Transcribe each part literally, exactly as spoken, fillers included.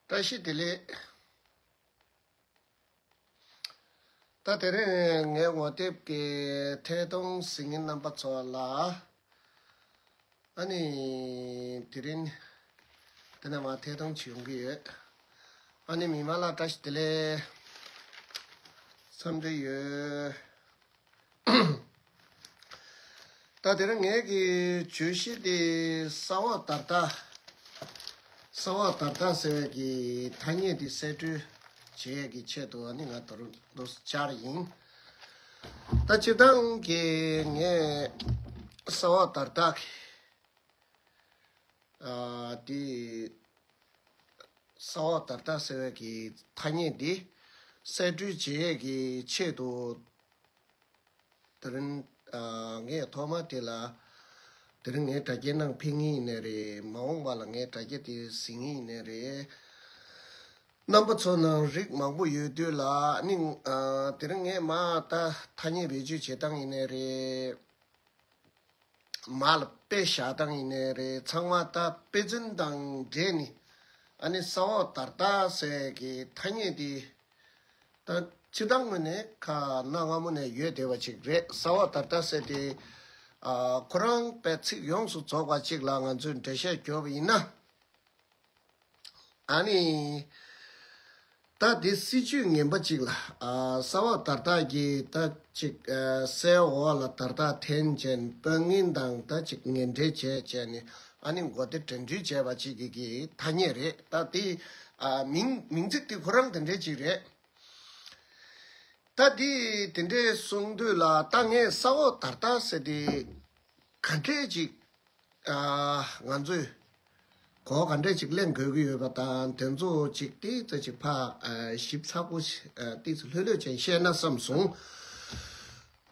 བཀྲ་ཤིས་བདེ་ལེགས། ད་དེ་རིང་ངའི་ངོ་དེབ་ཀྱི་ཐད་གཏོང་གཟིགས་མཁན་རྣམ་པ་ཚོ་ལ། ཨ་ནི། དེ་རིང་། དེ་ནས་མ་ཐད་གཏོང་བྱེད་ཡོང་གི་ཡོད། ཨ་ནི་མི་མང་ལ་བཀྲ་ཤིས་བདེ་ལེགས། འཚམས་འདྲི་ཡོད། ད་དེ་རིང་ངའི་གི་བརྗོད་གཞི་དེ་ས་འོག་དར་ཐག་ས་འོག་དར་ཐག་ཟེར་བའི་གི་ཐ་སྙད་དེ་གསེད་བཀྲོལ་བྱེད་ཡས་ཀྱི་ཆེད་དུ་ཨ་ནི་ང་ད་རུང་འདུག་སེ་བཅར་ཡིན། ད་སྤྱིར་བཏང་གི་ངས་ས་འོག་དར་ཐག་གི་ཨ་དེ་ས་འོག་དར་ཐག་ཟེར་བའི་གི་ཐ་སྙད་དེ་གསེད་བཀྲོལ་བྱེད་ཡས་ཀྱི་ཆེད་དུ། དེ་རིང་ཨ་ངས་ཐོག་མ་དེ་ལ། དེ་རིང་ངས་དྲ་རྒྱའི་ནང་ཕུལ་མཁན་ཡིན་ནའི་རེད། མ་འོངས་པ་ལ་ངས་དྲ་རྒྱ་དེ་གཟིགས་མཁན་ཡིན་ནའི་རེད། རྣམ་པ་ཚོ་ནང་རིགས་མང་པོ་ཡོད་དུས་ལ་ནི་ཨ་དེ་རིང་ངས་མ་ད་ཐ་སྙད་བེད་སྤྱོད་བྱེད་སྟངས་ཡིན་ནའི་རེད། མ་ལ་དཔེ་བཞག་སྟངས་ཡིན་ནའི་རེད། ཚང་མ་ད་དཔེ་མཚོན་དང་འབྲེལ་ནས་ཨ་ནི་ས་འོག་དར་ཐག་ཟེར་གི་ཐ་སྙད་དེ། ད་སྤྱིར་བཏང་ངོས་ནས་ཁ་གནའ་སྔ་མོ་ནས་ཡོད་བསྡད་པ་ཅིག་རེད། ས་འོག་དར་ཐག་ཟེར་དེ་ཨ་ཁོ་རང་དཔེ་ཚིག་ཡོངས་སུ་རྫོགས་པ་ཅིག་ལ་ང་ཚོས་འགྲེལ་བཤད་བརྒྱབ་པ་ཡིན་ན། ཨ་ནི། ད་འདི་སྲིད་ཇུས་ངན་པ་ཅིག་ལ་ཨ་ས་འོག་དར་ཐག་གིས་ད་ཅིག་ཨ་སའི་འོག་ལ་དར་ཐག་འཐེན་བྱས་དཔོན་ངན་དང་ད་ཅིག་ངན་འབྲེལ་བྱས་བྱས་ནས་ཨ་ནི་མགོ་བདེ་འགྲན་བསྡུར་བྱས་པ་ཅིག་གི་གི་ཐ་སྙད་རེད། ད་འདི་ཨ་མིང་མིང་ཚིག་འདི་ཁོ་རང་དེ་འདྲས་ཅིག་རེད། ད་འདི་དེ་འདྲས་གསུང་དུས་ལ་ད་ངས་ས་འོག་དར་ཐག་ཟེར་དེ་ག་འདྲས་ཅིག་ཨ་ང་ཚོས་གོ་ག་འདྲས་ཅིག་ལེན་དགོས་ཀྱི་ཡོད་པ་དང་དེ་ཚོ་ཅིག་ཏིག་ཙམ་ཅིག་ཕར་ཨ་ཞིབ་ཚགས་པོ་ཞིག་ཨ་ཏིག་ཙམ་ལྷོད་ལྷོད་ཅིག་བཤད་ན་བསམ་སོང་།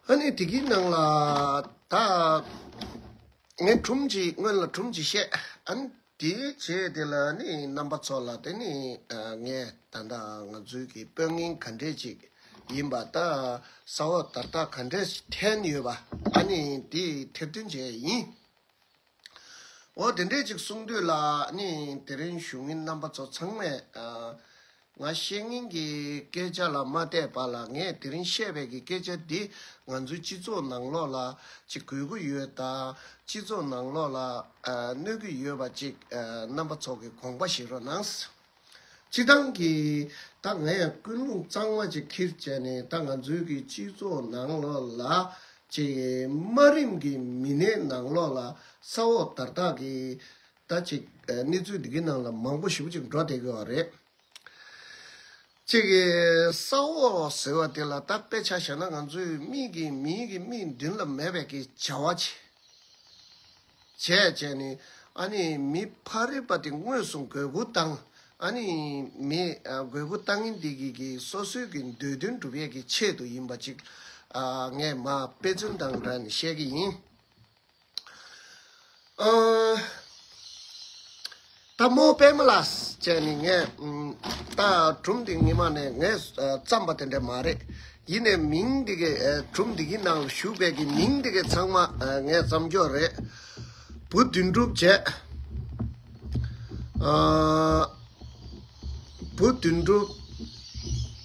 ཨ་ནི་དེ་གི་ནང་ལ་ད་ངས་སྒྲུང་ཅིག་སྔོན་ལ་སྒྲུང་ཅིག་བཤད། ཨ་ནི་དེའི་རྗེས་དེ་ལ་ནི་རྣམ་པ་ཚོ་ལ་དེ་ནི་ཨ་ངས་ད་ལྟ་ང་ཚོའི་གི་དཔོན་ངན་ག་འདྲས་ཅིག་ཡིན་པ་ད་ས་འོག་དར་ཐག་ག་འདྲས་འཐེན་ཡོད་པ་ཨ་ནི་དེ་ཐེར་འདོན་བྱས་ཡིན། འོ་དེ་འདྲས་ཅིག་གསུང་དུས་ལ་ནི་དེ་རིང་བཞུགས་མཁན་རྣམ་པ་ཚོ་ཚང་མས་ཨ་ང་བཤད་མཁན་གྱི་སྐད་ཆ་ལ་མ་བལྟས་པ་ལ་ངས་དེ་རིང་བཤད་པའི་གི་སྐད་ཆ་འདི་ང་ཚོའི་སྤྱི་ཚོགས་ནང་ལོགས་ལ་ཅིག་དགོས་ཀྱི་ཡོད་དང་སྤྱི་ཚོགས་ནང་ལོགས་ལ་ཨ་གནོད་ཀྱི་ཡོད་པ་ཅིག་ཨ་རྣམ་པ་ཚོ་གི་དགོངས་པ་བཞེས་རོགས་གནང་། སྤྱིར་བཏང་གི་ད་ངས་ཀུན་སློང་གཙང་མ་ཅིག་ཁྱེར་བྱས་ནས་ད་ང་ཚོའི་གི་སྤྱི་ཚོགས་ནང་ལོགས་ལ་ཅིག་དམའ་རིམ་གྱི་མི་སྣའི་ནང་ལོགས་ལ་ས་འོག་དར་ཐག་གི་ད་ཅིག་ཨ་གནས་ཚུལ་འདི་གི་ནང་ལ་མང་པོ་ཞེ་པོ་ཅིག་འགྲོ་བསྡད་ཀྱི་ཡོད་རེད། ཅིག་གི་ས་འོག་ཟེར་བ་དེ་ལ་ད་དཔེ་ཆ་བཞག་ན་ང་ཚོའི་མིག་གི་མིག་གི་མིག་མདུན་ལ་མེད་པའི་གི་བྱ་བ་ཅིག་བྱས་བྱས་ནས་ཨ་ནི་མི་ཕ་རི་པ་དེ་དངོས་སུ་མགོ་སྒུར་བཏང་ཨ་ནི་མི་ཨ་མགོ་སྒུར་བཏང་མཁན་འདི་གི་གི་སོ་སོའི་གི་འདོད་དོན་སྒྲུབ་ཡས་ཀྱི་ཆེད་དུ་ཡིན་པ་ཅིག་ཨ་ངས་མ་དཔེ་མཚོན་དང་འདྲ་ནས་བཤད་ཀྱི་ཡིན། ཨ། ད་རྨོ་པད་མ་ལགས་བྱས་ནས་ངས་ཨམ། ད་སྒྲུང་འདི་སྔོན་མ་ནས་ངས་ཨ་བརྩམས་པ་དེ་འདྲ་མ་རེད། ཡིན་ནའི་མིང་འདི་གའི་ཨ་སྒྲུང་འདི་གི་ནང་ལ་ཞུགས་པའི་གི་མིང་འདི་གའི་ཚང་མ་ཨ་ངས་བརྩམས་ཀྱི་ཡོད་རེད། བུ་དོན་གྲུབ་བྱས། ཨ། བུ་དོན་གྲུབ་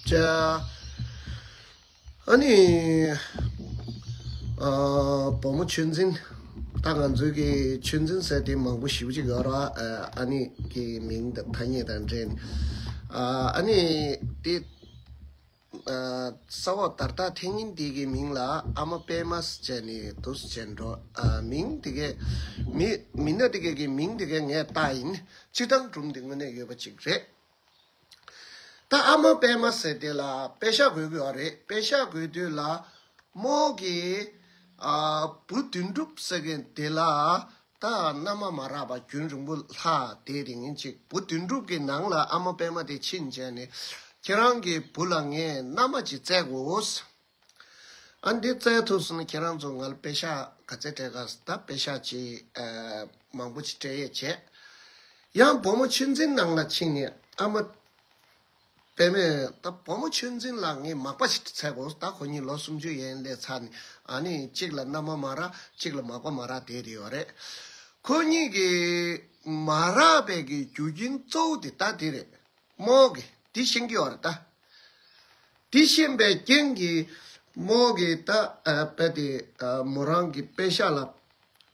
བྱས། ཨ་ནི། ཨ། བུ་མོ་ཆོས་འཛིན། ད་ང་ཚོའི་གི་ཆོས་འཛིན་ཟེར་དེ་མང་པོ་ཞེ་པོ་ཅིག་ཡོད་ར། ཨ་ནི་གི་མིང་དང་ཐ་སྙད་དང་འབྲེལ་ནས། ཨ་ནི་དེ། ཨ། ས་འོག་དར་ཐག་འཐེན་མཁན་དེ་གི་མིང་ལ་ཨ་མ་པད་མ་ཟེར་ནས་འདུག་སེ་བྱས་འགྲོ། ཨ། མིང་དེ་གའི་མི་མི་སྣ་དེ་གའི་གི་མིང་དེ་གའི་ངས་བཏགས་ཡིན། སྤྱིར་བཏང་སྒྲུང་དེ་དངོས་གནས་ཡོད་པ་ཅིག་རེད། ད་ཨ་མ་པད་མ་ཟེར་དེ་ལ་པད་ཤག་དགོས་ཀྱི་ཡོད་རེད། པད་ཤག་དགོས་དུས་ལ་རྨོ་གི་ཨ་བུ་དོན་གྲུབ་ཟེར་མཁན་དེ་ལ་ད་མནའ་མ་མ་རག་པ་རྒྱུན་རིང་པོ་ལྷག་བསྡད་དེ་ཡིན་ཅིག་བུ་དོན་གྲུབ་ཀྱི་ནང་ལ་ཨ་མ་པད་མ་དེ་ཕྱིན་བྱས་ནས་ཁྱེད་རང་གི་བུ་ལ་ངས་མནའ་མ་ཅིག་བཙལ་དགོས། ཨ་འདི་བཙལ་ཐུབ་སོང་ན་ཁྱེད་རང་ཚོ་ང་ལ་པད་ཤག་ག་ཚད་སྤྲད་ག་ཟེར། ད་པད་ཤག་ཅིག་ཨ་མང་པོ་ཅིག་སྤྲད་ཡས་བྱས། ཡང་བུ་མོ་ཆོས་འཛིན་ནང་ལ་ཕྱིན་ནས་ཨ་མ་པད་མས་ད་བུ་མོ་ཆོས་འཛིན་ལ་ངས་མག་པ་ཞིག་འཚལ་དགོས། ད་ཁོ་གཉིས་ལོ་སུམ་ཅུ་ཡན་སླེབས་ཚར་ནས་ཨ་ནི་གཅིག་ལ་མནའ་མ་མ་རག་གཅིག་ལ་མག་པ་མ་རག་བསྡད་དེ་ཡོད་རེད། ཁོ་གཉིས་ཀྱི་མ་རག་པའི་གི་རྒྱུ་རྐྱེན་གཙོ་བོ་དེ་ད་དེ་རེད། རྨོ་གི་དེ་ཤེས་ཀྱི་ཡོད་རེད་ད། དེ་ཤེས་པའི་རྐྱེན་གྱིས་རྨོ་གི་ད་ཨ་དཔེ་དེ་ཨ་མོ་རང་གི་དཔེ་ཤག་ལ།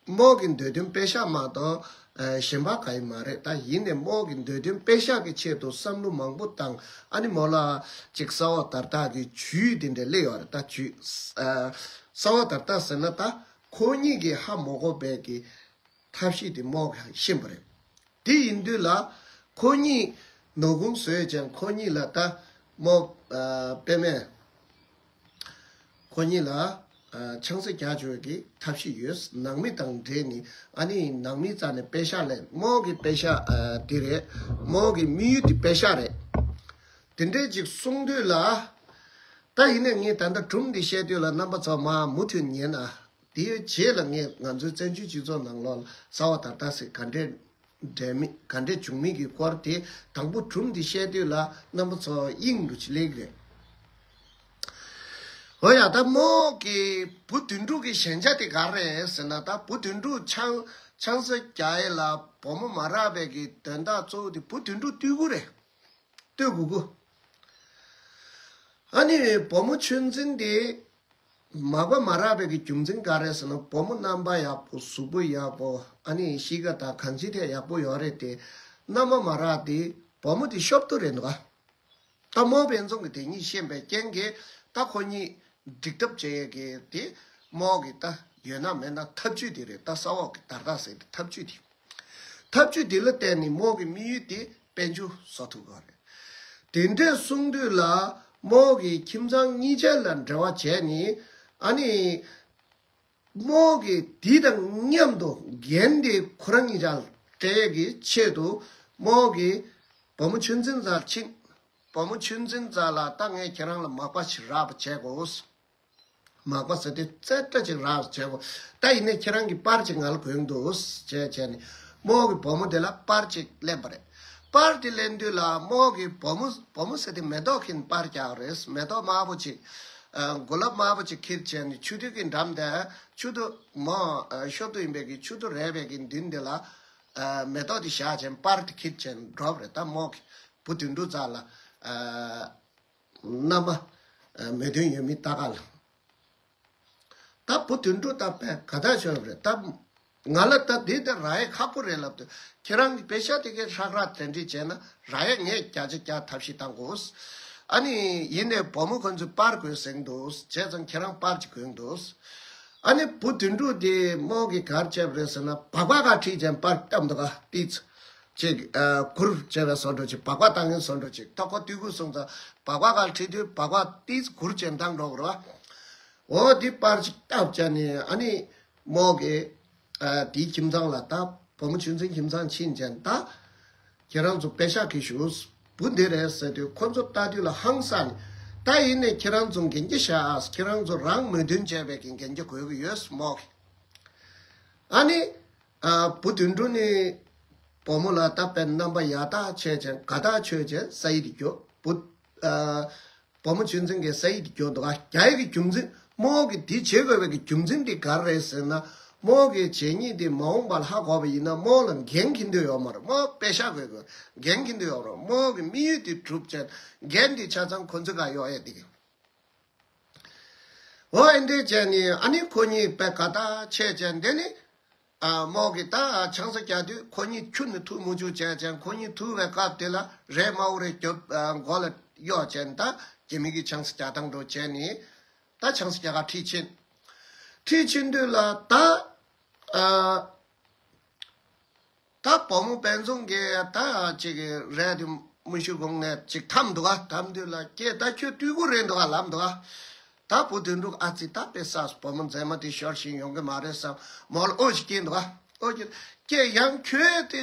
རྨོ་གི་འདོད་དོན་དཔེ་ཤག་མ་གཏོགས་ཨ་གཞན་པ་གང་ཡང་མ་རེད། ད་ཡིན་ནའི་རྨོ་གི་འདོད་དོན་དཔེ་ཤག་གི་ཆེད་དུ་བསམ་བློ་མང་པོ་བཏང་། ཨ་ནི་མོ་ལ་ཅིག་ས་འོག་དར་ཐག་གི་ཇུས་དེ་འདྲ་སླེབས་ཡོད་རེད། ད་ཇུས་ཨ་ས་འོག་དར་ཐག་ཟེར་ན་ད་ཁོ་གཉིས་ཀྱིས་ཧ་མ་གོ་བའི་གི་ཐབས་ཤེས་དེ་རྨོ་གིས་ཤེས་པ་རེད། དེ་ཡིན་དུས་ལ་ཁོ་གཉིས་ནོར་ཁུངས་བཟོས་ཀྱང་ཁོ་གཉིས་ལ་ད་རྨོ་ཨ་དཔེ་མེད། ཁོ་གཉིས་ལ་ཨ་ཆང་ས་རྒྱག་ཆོག་གི་ཐབས་ཤེས་ཡོད། ནང་མི་དང་འབྲེལ་ནས། ཨ་ནི་ནང་མི་རྩ་ནས་དཔེ་ཤག་ལེན། རྨོ་གི་དཔེ་ཤག་ཨ་དེ་རེད། རྨོ་གི་དམིགས་ཡུལ་དེ་དཔེ་ཤག་རེད། དེ་འདྲས་ཅིག་གསུངས་དུས་ལ། ད་ཡིན་ནའི་ངས་ད་ལྟ་སྒྲུང་འདི་བཤད་དུས་ལ་རྣམ་པ་ཚོ་མ་མུ་མཐུད་ཉན་ཨ། དེའི་རྗེས་ལ་ངས་ང་ཚོའི་བཙན་བྱོལ་སྤྱི་ཚོགས་ནང་ལོགས་ལ་ས་འོག་དར་ཐག་ཟེར་ག་འདྲས་འབྲེལ་མི་ག་འདྲས་བྱུང་མིན་གྱི་སྐོར་དེ་དང་པོ་སྒྲུང་འདི་བཤད་དུས་ལ་རྣམ་པ་ཚོ་དབྱིངས་འགྲོ་ཅིག་སླེབས་ཀྱི་རེད། འོ་ཡ། ད་རྨོ་གི་བུ་དོན་གྲུབ་ཀྱི་ཞན་ཆ་དེ་ག་རེ་རེད་ཟེར་ན། ད་བུ་དོན་གྲུབ་ཆང་ཆང་ས་རྒྱག་ཡས་ལ་བུ་མོ་མ་རག་པའི་གི་དོན་དག་གཙོ་བོ་དེ་བུ་དོན་གྲུབ་སྡོད་དགོས་རེད། སྡོད་དགོས་དགོས། ཨ་ནི་བུ་མོ་ཆོས་འཛིན་དེ་མག་པ་མ་རག་པའི་གི་རྒྱུ་མཚན་ག་རེ་ཟེར་ན། བུ་མོ་རྣམ་པ་ཡག་པོ། གཟུགས་པོ་ཡག་པོ། ཨ་ནི་གཤིས་ཀ་དང་གང་ཅི་ཐད་ཡག་པོ་ཡོད་རེད་དེ། མནའ་མ་མ་རག་དེ་བུ་མོ་དེ་ཤོབ་ཏོ་རེད་འདུག་ག་ད་རྨོ་བན་ཚང་གི་དེ་གཉིས་ཤེས་པའི་རྐྱེན་གྱིས་ད་ཁོ་གཉིས་འགྲིག་ཐབས་བྱེད་ཡས་ཀྱི་དེ་རྨོ་གི་ད་ཡོད་ན་མེད་ན་ཐབས་ཇུས་དེ་རེད། ད་ས་འོག་གི་དར་ཐག་ཟེར་དེ་ཐབས་ཇུས་དེ། ཐབས་ཇུས་དེ་ལ་བརྟེན་ནས་རྨོ་གི་དམིགས་ཡུལ་དེ་དཔལ་འབྱོར་བཟོ་ཐུབ་ཀྱི་རེད། དེ་འདྲས་གསུངས་དུས་ལ་རྨོ་གི་ཁྱིམ་ཚང་གཉིས་ཆ་ལ་འབྲེལ་བ་བྱས་ནས། ཨ་ནི་རྨོ་གི་དེ་དང་མཉམ་དུ་འགན་དེ་ཁོ་རང་གཉིས་ཆར་སྤྲད་ཀྱི་ཆེད་དུ་རྨོ་གི་བུ་མོ་ཆོས་འཛིན་རྩར་ཕྱིན། བུ་མོ་ཆོས་འཛིན་རྩ་ལ་ད་ངས་ཁྱེད་རང་ལ་མག་པ་ཞིག་རག་པ་བྱེད་དགོས། མག་པ་ཟེར་དུས་རྩེ་གྲ་ཅིག་རག་བྱེད་དགོས། ད་ཡིན་ནའི་ཁྱེད་རང་གི་པར་ཅིག་ང་ལ་དགོས་འདུག་ཅེས་བྱས་ནས་རྨོ་གི་བུ་མོ་དེ་ལ་པར་ཅིག་ལེན་པ་རེད། པར་དེ་ལེན་དུས་ལ་རྨོ་གི་བུ་མོ་བུ་མོ་ཟེར་དུས་མེ་ཏོག་གི་པར་རྒྱག་རེད། མེ་ཏོག་དམར་པོ་ཅིག་ཨ་གོ་ལ་དམར་པོ་ཅིག་ཁྱེར་བྱས་ནས་ཆུ་ཐིགས་ཀྱི་འགྲམ་དེ་ཆུ་ཐིགས་མོ་ཨ་ཤོབ་ཏོ་ཡིན་པའི་གི་ཆུ་ཐིགས་རལ་པའི་གི་མདུན་དེ་ལ་ཨ་མེ་ཏོག་དེ་བཞག་བྱས་པར་དེ་ཁྱེར་བྱས་འགྲོ་བ་རེད། ད་རྨོ་གི་བུ་དོན་གྲུབ་རྩ་ལ་ཨ། རྣམ་པ་མོས་མཐུན་ཡོད་མེད་ལྟ་ག་ལ། ད་བུ་དོན་གྲུབ་ད་དཔེ་དགའ་ཐག་ཆོད་པ་རེད། ད་ང་ལ་ད་འདི་ད་རག་ཡས་ཁག་པོ་རེད་ལབ་དུས། ཁྱེད་རང་གི་པེ་ཤ་དེ་གའི་ཧྲག་རག་དེ་འདྲས་བྱས་ན་རག་ཡས་ངས་བརྒྱ་ཆ་བརྒྱ་ཐབས་ཤེས་བཏང་དགོས། ཨ་ནི་ཡིན་ནའི་བུ་མོ་ཁོ་ཚོས་པར་དགོས་ཟེར་འདུག་བྱས་ཙང་ཁྱེད་རང་པར་ཅིག་དགོས་འདུག་ཨ་ནི་བུ་དོན་གྲུབ་དེ་རྨོ་གིས་ག་རེ་བྱས་པ་རེད་ཟེར་ན། སྦག་སྦག་ག་ཁྲིད་ཅན་པར་བཏབ་འདུག་ག་ཏིས། ཅིག་ཨ་གུར་བྱས་པའི་བཟོ་འདྲ་ཅིག་སྦག་སྦག་བཏང་མཁན་བཟོ་འདྲ་ཅིག་ད་ཁོ་དུས་ཁུག་སོང་ཙང་སྦག་སྦག་ག་ཁྲིད་དུས་སྦག་སྦག་ཏིས་གུར་ཅན་བཏང་འགྲོ་དགོས་རེད་བ། འོ་དེ་པར་ཅིག་བཏབ་བྱས་ནས་ཨ་ནི་རྨོ་གིས་ཨ་དེའི་ཁྱིམ་ཚང་ལ། ད་བུ་མོ་ཆོས་འཛིན་ཁྱིམ་ཚང་ཕྱིན་བྱས་ད་ཁྱེད་རང་ཚོ་པེ་ཤ་གི་ཞུ་བུ་འདི་རེད་ཟེར་དུས། ཁོ་ཚོ་ལྟ་དུས་ལ་ཧང་སངས་ནས། ད་ཡིན་ནའི་ཁྱེད་རང་ཚོ་འགན་འཁྱེར་བཞག་ཨ། ཁྱེད་རང་ཚོ་རང་མོས་མཐུན་བྱས་པའི་གི་འགན་འཁྱེར་དགོས་ཀྱི་ཡོད་རྨོ་གིས། ཨ་ནི་ཨ་བུ་དོན་གྲུབ་ནི་བུ་མོ་ལ་ད་དཔེ་རྣམ་པ་ཡག་ཐག་ཆོད་ཅན་དགའ་ཐག་ཆོད་ཅན་ས་ཡིག་དེ་རྒྱོབ། བུ་ཨ་བུ་མོ་ཆོས་འཛིན་གྱིས་ས་ཡིག་དེ་རྒྱོབ་འདུག་ག་རྒྱག་ཡས་ཀྱི་རྒྱུ་མཚན། རྨོ་གིས་དེ་བྱེད་དགོས་པའི་གི་རྒྱུ་མཚན་དེ་ག་རེ་རེད་ཟེར་ན། རྨོ་གིས་བྱས་ཉེས་དེ་མ་འོངས་པ་ལ་ཧ་གོ་བ་ཡིན་ན་རྨོ་ལ་འགན་འཁྱེར་འདོད་ཡོད་མ་རེད། རྨོ་པེ་ཤ་དགོས་དགོས་འགན་འཁྱེར་འདོད་ཡོད་མ་རེད། རྨོ་གི་དམིགས་ཡུལ་དེ་གྲུབ་ཅན་འགན་དེ་ཆ་ཚང་ཁོ་ཚོའི་ག་གཡོག་ཡས་དེ་གི། འོ་ཨེ་འདྲས་བྱས་ནས་ཨ་ནི་ཁོ་གཉིས་དཔེ་དགའ་ཐག་ཆོད་ཅན་དེ་ནི། ཨ་རྨོ་གིས་ད་ཆང་ས་རྒྱག་དུས་ཁོ་གཉིས་ཁྱུ་ནས་ཐུག་མི་བཅུག་བྱས་ཅན། ཁོ་གཉིས་ཐུག་པའི་སྐབས་དེ་ལ་རས་དམར་པོ་རེ་རྒྱོབ་ཨ་མགོ་ལ་གཡོག་བྱས་ནས། ད་རྒྱ་མི་གི་ཆང་ས་རྒྱག་སྟངས་འགྲོ་བྱས་ནས་ད་ཆང་ས་རྒྱག་ག་ཁྲིད་ཕྱིན། ཁྲིད་ཕྱིན་དུས་ལ་ད་ཨ། ད་བུ་མོ་བན་ཚང་གིས་ད་ཅིག་རས་དེ་མ་ཞུ་གོང་ནས་ཅིག་འཐམ་འདུག་ག་འཐམ་དུས་ལ་ཀྱེ་ད་ཁྱོད་སྤྲུལ་སྐུ་རེད་འདུག་ག་ལབ་འདུག་ག་ད་བུ་དོན་གྲུབ་ཨ་ཙི་ད་དཔེ་བསགས་སོང་། བུ་མོ་མཛེས་མ་དེ་ཤོར་བཞིན་ཡོང་གི་མ་རེད་བསམ། མོ་ལ་ཨོ་ཞིག་སྐྱེས་འདུག་ག་ཨོ་ཀྱེ་ཀྱེ་ཡང་ཁྱོད་དེ་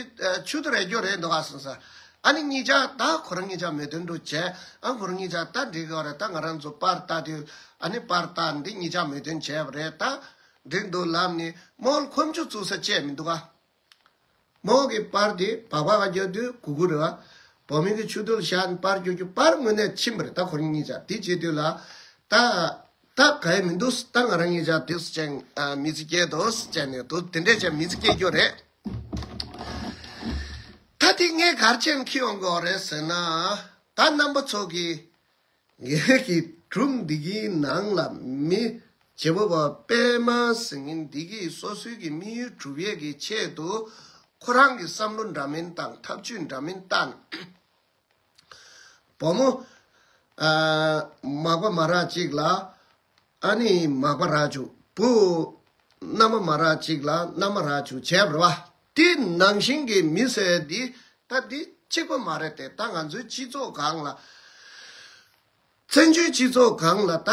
ཆུ་ཐིགས་རལ་རྒྱུ་རེད་འདུག་ག་ཟེར་ས། ཨ་ནི་གཉིས་ཆ་ད་ཁོ་རང་གཉིས་ཆ་མོས་མཐུན་འགྲོ་བྱས། ཨ་ཁོ་རང་གཉིས་ཆ་ད་འགྲིག་གི་རེད། ད་ང་རང་ཚོ་པར་ལྟ་དུས་ཨ་ནི་པར་ལྟ་འདི་གཉིས་ཆ་མོས་མཐུན་བྱས་པ་རེད། ད་འགྲིག་འདུག་ལབ་ནས་མོ་ལ་ཁོམ་ཆུ་བཙུགས་ས་བཅད་མི་འདུག་ག་མོ་གི་པར་དེ་སྦག་སྦག་ག་རྒྱག་དུས་གུ་གུ་རེད་བ། བུ་མོ་གི་ཆུ་ཐིགས་ལ་བཞག་ནས་པར་རྒྱག་རྒྱུ་པར་དངོས་གནས་ཕྱིན་པ་རེད། ད་ཁོ་རང་གཉིས་ཆ་དེ་བྱེད་དུས་ལ་ད་ད་ག་ཡེ་མི་འདུག་ད་ང་རང་གཉིས་ཆ་དེ་སུ་ཅན་མི་ཚེ་སྐྱེལ་འདུག་ཟེར་ནས་འདུག་དེ་འདྲས་ཅན་མི་ཚེ་སྐྱེལ་རྒྱུ་རེད། ད་ ཏིག་ངས་གར་ཆེན་ཁྱི་ཡོང་གི་ཡོད་རེད་ཟེར་ན། ད་རྣམ་པ་ཚོ་གི་ངེད་ཀྱི་སྒྲུང་འདི་གི་ནང་ལ་མི་བྱེད་པོ་བ་པད་མ་ཟེར་མཁན་འདི་གིས་སོ་སོའི་གི་དམིགས་ཡུལ་སྒྲུབ་ཡས་ཀྱི་ཆེད་དུ་ཁོ་རང་གི་བསམ་བློ་འདྲ་མིན་བཏང་། ཐབས་ཇུས་འདྲ་མིན་བཏང་། བུ་མོ་ཨ་མག་པ་མ་རག་ཅིག་ལ་ཨ་ནི་མག་པ་རག་བཅུག་བུ་མནའ་མ་མ་རག་ཅིག་ལ་མནའ་མ་རག་བཅུག་བྱས་པ་རེད་བ། དེ་ནང་བཞིན་གྱི་མི་ཟེར་འདི་ད་འདི་གཅིག་པ་མ་རེད་དེ། ད་ང་ཚོའི་སྤྱི་ཚོགས་སྒང་ལ་བཙན་བྱོལ་སྤྱི་ཚོགས་སྒང་ལ་ད་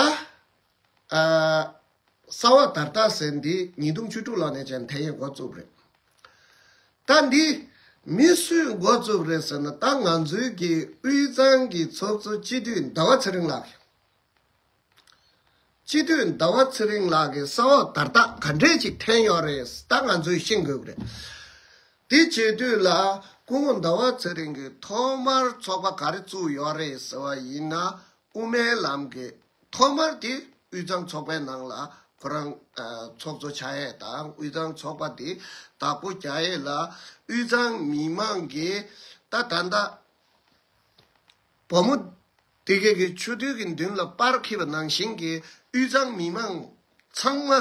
ཨ་ས་བ་དར་ཐག་ཟེར་འདི་ཉིས་སྟོང་བཅུ་དྲུག་ལོ་ནས་ཀྱང་ཐེ་ཡོད་འགོ་བཙུགས་རེད། ད་འདི་མི་སུས་འགོ་བཙུགས་རེད་ཟེར་ན། ད་ང་ཚོའི་གི་དབུས་གཙང་གི་ཚོགས་གཙོ་སྤྱི་འཐུས་ཟླ་བ་ཚེ་རིང་ལགས་ཀྱིས། སྤྱི་འཐུས་ཟླ་བ་ཚེ་རིང་ལགས་ཀྱིས་ས་འོག་དར་ཐག་ག་འདྲས་ཅིག་འཐེན་ཡོད་རེད། ད་ང་ཚོས་ཤེས་དགོས་ཀྱི་རེད། དེ་བྱེད་དུས་ལ་སྐུ་ངོ་ཟླ་བ་ཚེ་རིང་གིས་ཐོག་མར་ཚོགས་པ་ག་རེ་བཙུགས་ཡོད་རེད་ཟེར་བ་ཡིན་ན། དབུ་མའི་ལམ་གྱི་ཐོག་མར་དེ་དབུས་གཙང་ཚོགས་པའི་ནང་ལ་ཁོ་རང་ཨ་ཚོགས་གཙོ་ཆགས་ཡས་དང་། དབུས་གཙང་ཚོགས་པ་དེ་བདག་པོ་རྒྱག་ཡས་ལ་དབུས་གཙང་མི་མང་གིས་ད་ད་ལྟ་བུ་མོ་དེ་གའི་གི་ཆུ་ཐིགས་ཀྱི་མདུན་ལ་པར་འཁྱེར་བ་ནང་བཞིན་གྱི་དབུས་གཙང་མི་མང་ཚང་མ།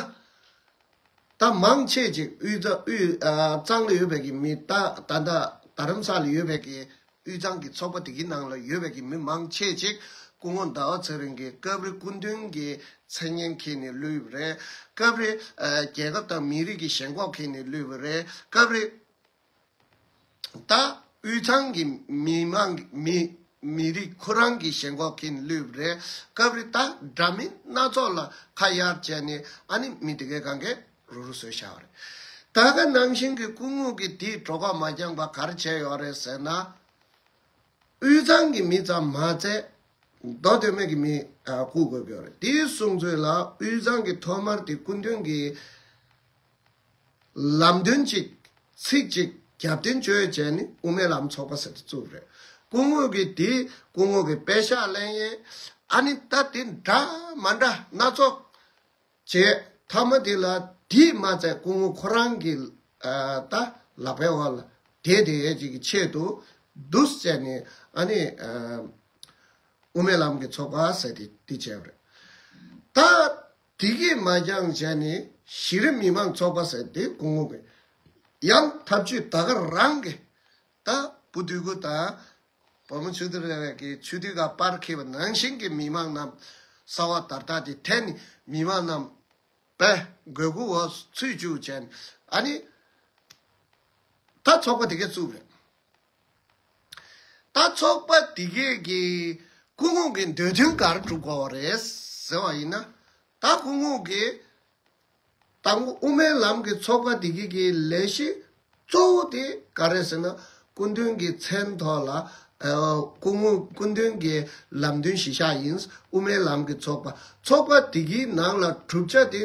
ད་མང་ཆེ་ཅིག་དབུས་གཙང་དབུས་ཨ་གཙང་ལ་ཡོད་པའི་གི་མི། ད་ད་ལྟ་རྡ་རམ་ས་ལ་ཡོད་པའི་གི་དབུས་གཙང་གི་ཚོགས་པ་དེ་གི་ནང་ལ་ཡོད་པའི་གི་མི་མང་ཆེ་ཅིག་སྐུ་ངོ་ཟླ་བ་ཚེ་རིང་གི་སྐབས་རེ་སྐུ་མདུན་གྱི་མཚན་སྙན་འཁྱེར་ནས་བླུགས་པ་རེད། སྐབས་རེ་ཨ་རྒྱལ་ཁབ་དང་མི་རིགས་ཀྱི་ཞེན་ཁོག་འཁྱེར་ནས་བླུགས་པ་རེད། སྐབས་རེ་ད་དབུས་གཙང་གི་མི་མང་མི་མི་རིགས་ཁོ་རང་གི་ཞེན་ཁོག་འཁྱེར་ནས་བླུགས་པ་རེད། སྐབས་རེ་ད་འདྲ་མིན་སྣ་ཚོགས་ལ་ཁ་གཡར་བྱས་ནས་ཨ་ནི་མི་དེ་གའི་གང་གའི་རུ་རུ་བཟོས་བཞག་པ་རེད། ད་ག་ནང་བཞིན་གྱི་སྐུ་ངོ་གིས་དེའི་གྲོད་ཁོག་མ་འགྱངས་པ་ག་རེ་བྱས་ཡོད་རེད་ཟེར་ན། དབུས་གཙང་གི་མི་ཙམ་མ་ཚད་མདོ་སྟོད་སྨད་ཀྱི་མི་ཨ་བཀུག་དགོས་ཀྱི་ཡོད་རེད། དེའི་གསུང་ཚུལ་ལ་དབུས་གཙང་གི་ཐོག་མར་དེ་སྐུ་མདུན་གྱི་ལམ་སྟོན་ཅིག་ཚིག་ཅིག་རྒྱབ་རྟེན་བཅོལ་བྱས་ནས་དབུ་མའི་ལམ་ཚོགས་པ་ཟེར་དེ་བཙུགས་རེད། སྐུ་ངོ་གིས་དེ་སྐུ་ངོ་གི་པད་ཤག་ལེན་ཡས། ཨ་ནི་ད་དེ་འདྲ་མ་འདྲ་སྣ་ཚོགས་བྱས། མཐའ་མ་དེ་ལ་དེས་མ་ཚད་སྐུ་ངོ་ཁོ་རང་གི་ཨ་ད་ལག་པའི་འོག་ལ་བསྡད་བསྡད་ཡས་ཅིག་གི་ཆེད་དུ་འདུག་བྱས་ནས་ཨ་ནི་ཨ་དབུ་མའི་ལམ་གྱི་ཚོགས་པ་ཟེར་དེ་དེ་བྱས་པ་རེད། ད་དེ་གིས་མ་འགྱངས་བྱས་ནས་གཞི་རིམ་མི་མང་ཚོགས་པ་ཟེར་དེ་སྐུ་ངོ་གི་ཡང་ཐབས་ཇུས་ད་ག་རང་གི་ད་བུ་དུས་གུ་དང་བུ་མོ་ཆུ་དུར་རེ་བའི་གི་ཆུ་དུས་ག་པར་འཁྱེར་བ་ནང་བཞིན་གྱི་མི་མང་རྣམས་ས་འོག་དར་ཐག་དེ་འཐེན་ནས་མི་མང་རྣམས་པའི་དགོས་མཁོ་འོག་ཚུད་བཅུག་བྱས་ནས་ཨ་ནི་ད་ཚོགས་པ་དེ་གས་བཙུགས་རེད། ད་ཚོགས་པ་དེ་གས་ཀྱི་སྐུ་ངོ་གི་འདོད་དོན་ག་རེ་སྒྲུབ་དགོས་པ་རེད་ཟེར་བ་ཡིན་ན། ད་སྐུ་ངོ་གི་དང་པོ་དབུ་མའི་ལམ་གྱི་ཚོགས་པ་དེ་གི་གི་ལས་གཞི་གཙོ་བོ་དེ་ག་རེ་ཟེར་ན། སྐུ་མདུན་གྱི་མཚན་ཐོག་ལ་ཨ་སྐུ་ངོ་སྐུ་མདུན་གྱི་ལམ་སྟོན་གཞི་བཞག་ཡིན། དབུ་མའི་ལམ་གྱི་ཚོགས་པ། ཚོགས་པ་དེ་གི་ནང་ལ་གྲུབ་ཆ་དེ་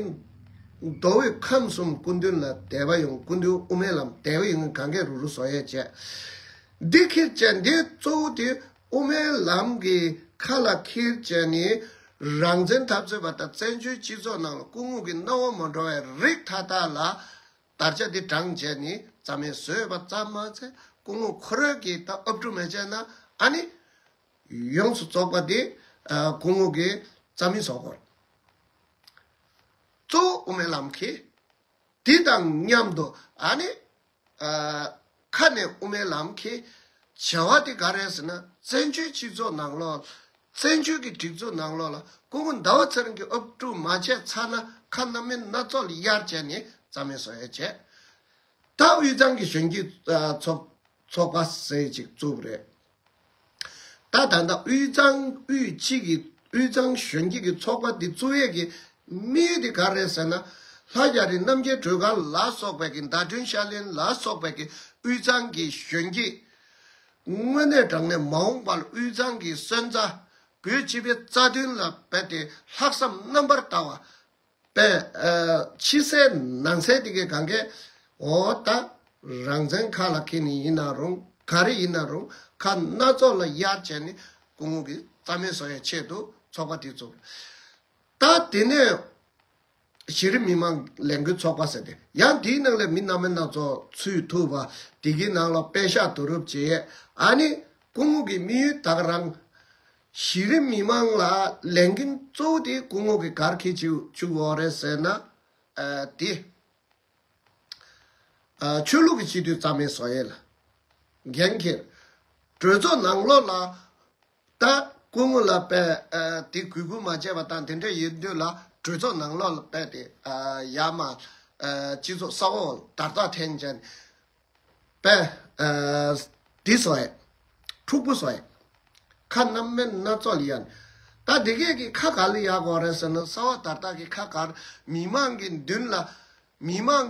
མདོ་དབུས་ཁམས་གསུམ་སྐུ་མདུན་ལ་དད་པ་ཡོང་། སྐུ་མདུན་དབུ་མའི་ལམ་དད་པ་ཡོང་མཁན་གང་གས་རུ་རུ་བཟོ་ཡས་བྱས། འདི་འཁྱེར་བྱས་འདི་གཙོ་བོ་དེ་དབུ་མའི་ལམ་གྱི་ཁ་ལ་འཁྱེར་བྱས་ནས་རང་བཙན་འཐབ་རྩོད་པ་དང་བཙན་བྱོལ་སྤྱི་ཚོགས་ནང་ལ་སྐུ་ངོ་གི་སྣང་བ་མ་འགྲོ་བའི་རིགས་མཐའ་དག་ལ་དར་ཆ་འདི་དྲངས་བྱས་ནས་རྩ་མེད་བཟོས་པ་ཙམ་མ་ཚད་སྐུ་ངོ་ཁོ་རང་གིས་ད་ཨབ་ཕྲུག་མེད་བྱས་ན་ཨ་ནི་ཡོངས་སུ་རྫོགས་པ་དེ་ཨ་སྐུ་ངོ་གིས་རྩ་མེད་བཟོ་དགོས། གཙོ་བོ་དབུ་མའི་ལམ་གྱི་དེ་དང་མཉམ་དུ་ཨ་ནི་ཨ་ཁ་ནས་དབུ་མའི་ལམ་གྱི་བྱ་བ་དེ་ག་རེ་ཟེར་ན། བཙན་བྱོལ་སྤྱི་ཚོགས་ནང་ལོགས་བཙན་བྱོལ་གྱི་སྒྲིག་འཛུགས་ནང་ལོགས་ལ་སྐུ་ངོ་ཟླ་བ་ཚེ་རིང་གི་ཨབ་ཕྲུག་མ་བྱས་ཚར་ན་ཁ་སྣ་མིན་སྣ་ཚོགས་ལ་གཡར་བྱས་ནས་རྩ་མེད་བཟོ་ཡས་བྱས། ད་དབུས་གཙང་གི་གཞོན་སྐྱེས་ཨ་ཚོགས་ཚོགས་པ་ཟེར་ཅིག་བཙུགས་པ་རེད། ད་ད་ལྟ་དབུས་གཙང་དབུས་གཅིག་གི་དབུས་གཙང་གཞོན་སྐྱེས་ཀྱི་ཚོགས་པ་འདི་བཙུགས་ཡས་ཀྱི་དམིགས་ཡུལ་དེ་ག་རེད་ཟེར་ན། ལྷ་རྒྱ་རི་རྣམ་རྒྱལ་སྒྲོལ་དཀར་ལ་སོགས་པའི་གི་ཟླ་སྒྲོན་ཤར་གླིང་ལ་སོགས་པའི་གི་དབུས་གཙང་གི་གཞོན་སྐྱེས་དངོས་གནས་དྲང་གནས་མ་འོངས་པར་དབུས་གཙང་གི་སོན་རྩ་བོད་སྤྱི་པའི་རྩ་དོན་ལ་རྦད་དེ་ལྷག་བསམ་རྣམ་པར་དག་པ། པས་ཨ་ཕྱི་གསལ་ནང་གསལ་དེ་གའི་གང་གས་འོ་ད་རང་བཙན་ཁ་ལ་འཁྱེར་ནས་ཡིན་ན་རུང་ག་རེ་ཡིན་ན་རུང་ཁ་སྣ་ཚོགས་ལ་གཡར་བྱས་ནས་སྐུ་ངོ་གི་རྩ་མེད་བཟོ་ཡའི་ཆེད་དུ་ཚོགས་པ་དེ་བཙུགས། ད་དེ་ནས་ གཞི་རིམ་མི་མང་ལས་འགུལ་ཚོགས་པ་ཟེར་ཏེ། ཡང་དེའི་ནང་ལ་མི་སྣ་མིན་སྣ་ཚོགས་ཚུད་ཐུབ་པ། དེ་གི་ནང་ལ་པད་ཤག་བསྡུ་རུབ་བྱས། ཨ་ནི་སྐུ་ངོ་གི་དམིགས་ཡུལ་ད་ག་རང་གཞི་རིམ་མི་མང་ལ་ལས་འགན་གཙོ་བོ་དེ་སྐུ་ངོ་གི་གར་ཁྱེར་བཅུག་བཅུག་ཡོད་རེད་ཟེར་ན། ཨ་དེ་ཨ་ཆོས་ལུགས་ཀྱི་སྤྱི་འཐུས་རྩ་མེད་བཟོ་ཡས་ལ་འགན་འཁྱེར། གྲོས་ཚོགས་ནང་ལོགས་ལ་ད་སྐུ་ངོ་ལ་དཔེ་ཨ་དེ་གུས་བཀུར་མ་བྱས་པ་དང་དེ་འདྲ་ཡིན་དུས་ལ། གྲོས་ཚོགས་ནང་ལོགས་ལ་དཔེ་དེ་ཨ་ཡར་མར་ཨ་སྤྱི་ཚོགས་ས་འོག་དར་ཐག་འཐེན་བྱས་ནས་དཔེ་ཨ་འདི་བཟོ་ཡས། འཁྲུག་པོ་བཟོ་ཡས། ཁ་སྣ་མིན་སྣ་ཚོགས་ལ་ཡ། ད་འདི་གས་ཀྱི་ཁ་ག་ལ་ཡག་གོ་རེད་ཟེར་ན། ས་འོག་དར་ཐག་གི་ཁ་གར་མི་མང་གི་མདུན་ལ། མི་མང་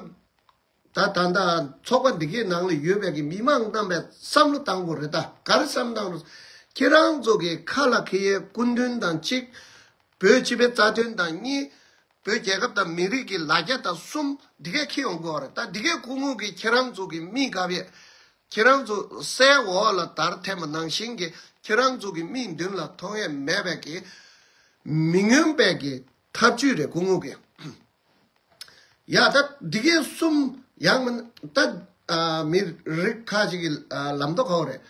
ད་ད་ད་ཚོགས་པ་འདི་གའི་ནང་ལ་ཡོད་པའི་གི་མི་མང་རྣམ་པས་བསམ་བློ་བཏང་དགོས་རེད། ད་ག་རེ་བསམ་བཏང་དགོས། ཁྱེད་རང་ཚོ་གི་ཁ་ལ་ཁེ་ཡའི་སྐུ་མདུན་དང་གཅིག་བོད་སྤྱི་པའི་རྩ་དོན་དང་གཉིས། བོད་རྒྱལ་ཁབ་དང་མི་རིགས་ཀྱི་ལ་རྒྱ་དང་གསུམ་འདི་གས་ཁེ་ཡོང་དགོས་རེད། ད་འདི་གས་སྐུ་ངོ་གི་ཁྱེད་རང་ཚོ་གི་མིག་ག་བས། ཁྱེད་རང་ཚོ་སའི་འོག་ལ་དར་འཐེན་པ་ནང་བཞིན་གྱི་ཁྱེད་རང་ཚོ་གི་མིག་མདུན་ལ་མཐོང་ཡས་མེད་པའི་གི་མི་མངོན་པའི་གི་ཐབས་ཇུས་རེད་སྐུ་ངོ་གི། ཡ་ད་འདི་གས་གསུམ་ཡང་མིན་ད་ཨ་མི་རིགས་ཁ་ཅིག་གི་ཨ་ལམ་ཐོག་ཁ་བ་རེད།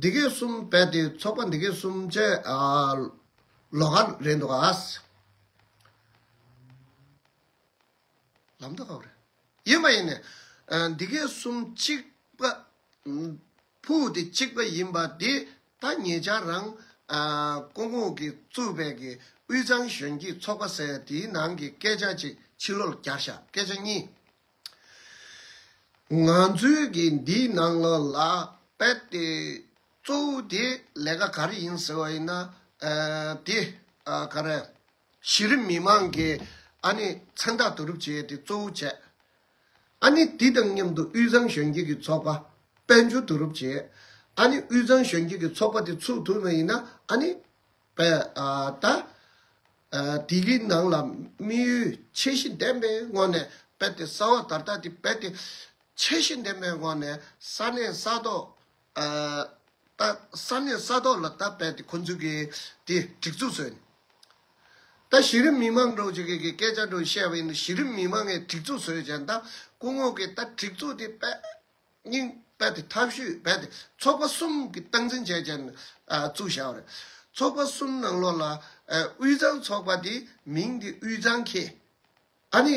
འདི་གས་གསུམ་བས་ཏེ་ཚོགས་པ་འདི་གས་གསུམ་བཅས་ཨ་ལོགས་ཀ་རེད་འདུག་ཨ། ལམ་ཐོག་ཁ་བ་རེད། ཡིན་པ་ཡིན་ནས་ཨ་འདི་གས་གསུམ་གཅིག་པ་ཕུགས་དེ་གཅིག་པ་ཡིན་པ་དེ་ད་ཉེ་ཆར་རང་ཨ་སྐུ་ངོ་གིས་བཙུགས་པའི་གི་དབུས་གཙང་གཞོན་སྐྱེས་ཚོགས་པ་ཟེར་དེའི་ནང་གི་སྐད་ཆ་ཅིག་ཕྱི་ལོགས་ལ་བསྐྱར་བཞག་སྐད་ཆ་གཉིས། ང་ཚོའི་གི་འདིའི་ནང་ལོགས་ལ་དཔེ་དེ་གཙོ་བོ་དེ་ལས་ཀ་ག་རེ་ཡིན་ཟེར་བ་ཡིན་ན། ཨ་དེ་ཨ་ག་རེ། གཞི་རིམ་མི་མང་གི་ཨ་ནི་མཚན་རྟགས་བསྡུ་རུབ་བྱས་ཏེ་གཙོ་བོ་བྱས། ཨ་ནི་དེ་དང་མཉམ་དུ་དབུས་གཙང་གཞོན་སྐྱེས་ཀྱི་ཚོགས་པ་དཔལ་འབྱོར་བསྡུ་རུབ་བྱས། ཨ་ནི་དབུས་གཙང་གཞོན་སྐྱེས་ཀྱི་ཚོགས་པ་དེ་ཚུགས་ཐུབ་པ་ཡིན་ན། ཨ་ནི་དཔེ་ཨ་ད་ཨ་དེ་གི་ནང་ལ་དམིགས་ཡུལ་ཆེ་བཞི་ལྡན་པའི་ངོས་ནས་དཔེ་དེ་ས་འོག་དར་ཐག་དེ་དཔེ་དེ་ཆེ་བཞི་ལྡན་པའི་ངོས་ནས་ས་གནས་ས་ཐོག་ཨ་ད་ས་གནས་ས་ཐོག་ལ་ད་དཔེ་དེ་ཁོ་ཚོས་གི་དེ་སྒྲིག་འཛུགས་བཟོས་ནས། ད་གཞི་རིམ་མི་མང་འདྲ་བོ་ཅིག་གི་སྐད་ཆ་འདྲ་བོ་བཤད་པ་ཡིན་ན། གཞི་རིམ་མི་མང་གི་སྒྲིག་འཛུགས་བཟོས་བྱས། ད་སྐུ་ངོ་གི་ད་སྒྲིག་འཛུགས་དེ་དཔེ་སྙིང་དཔེ་དེ་ཐབས་ཤུས་དཔེ་དེ་ཚོགས་པ་གསུམ་གྱི་སྟངས་འཛིན་བྱས་བྱས་ནས་ཨ་བཙུགས་བཞག་པ་རེད། ཚོགས་པ་གསུམ་ནང་ལོགས་ལ་ཨ་དབུས་གཙང་ཚོགས་པ་དེ་མིང་དེ་དབུས་གཙང་ཁེ། ཨ་ནི་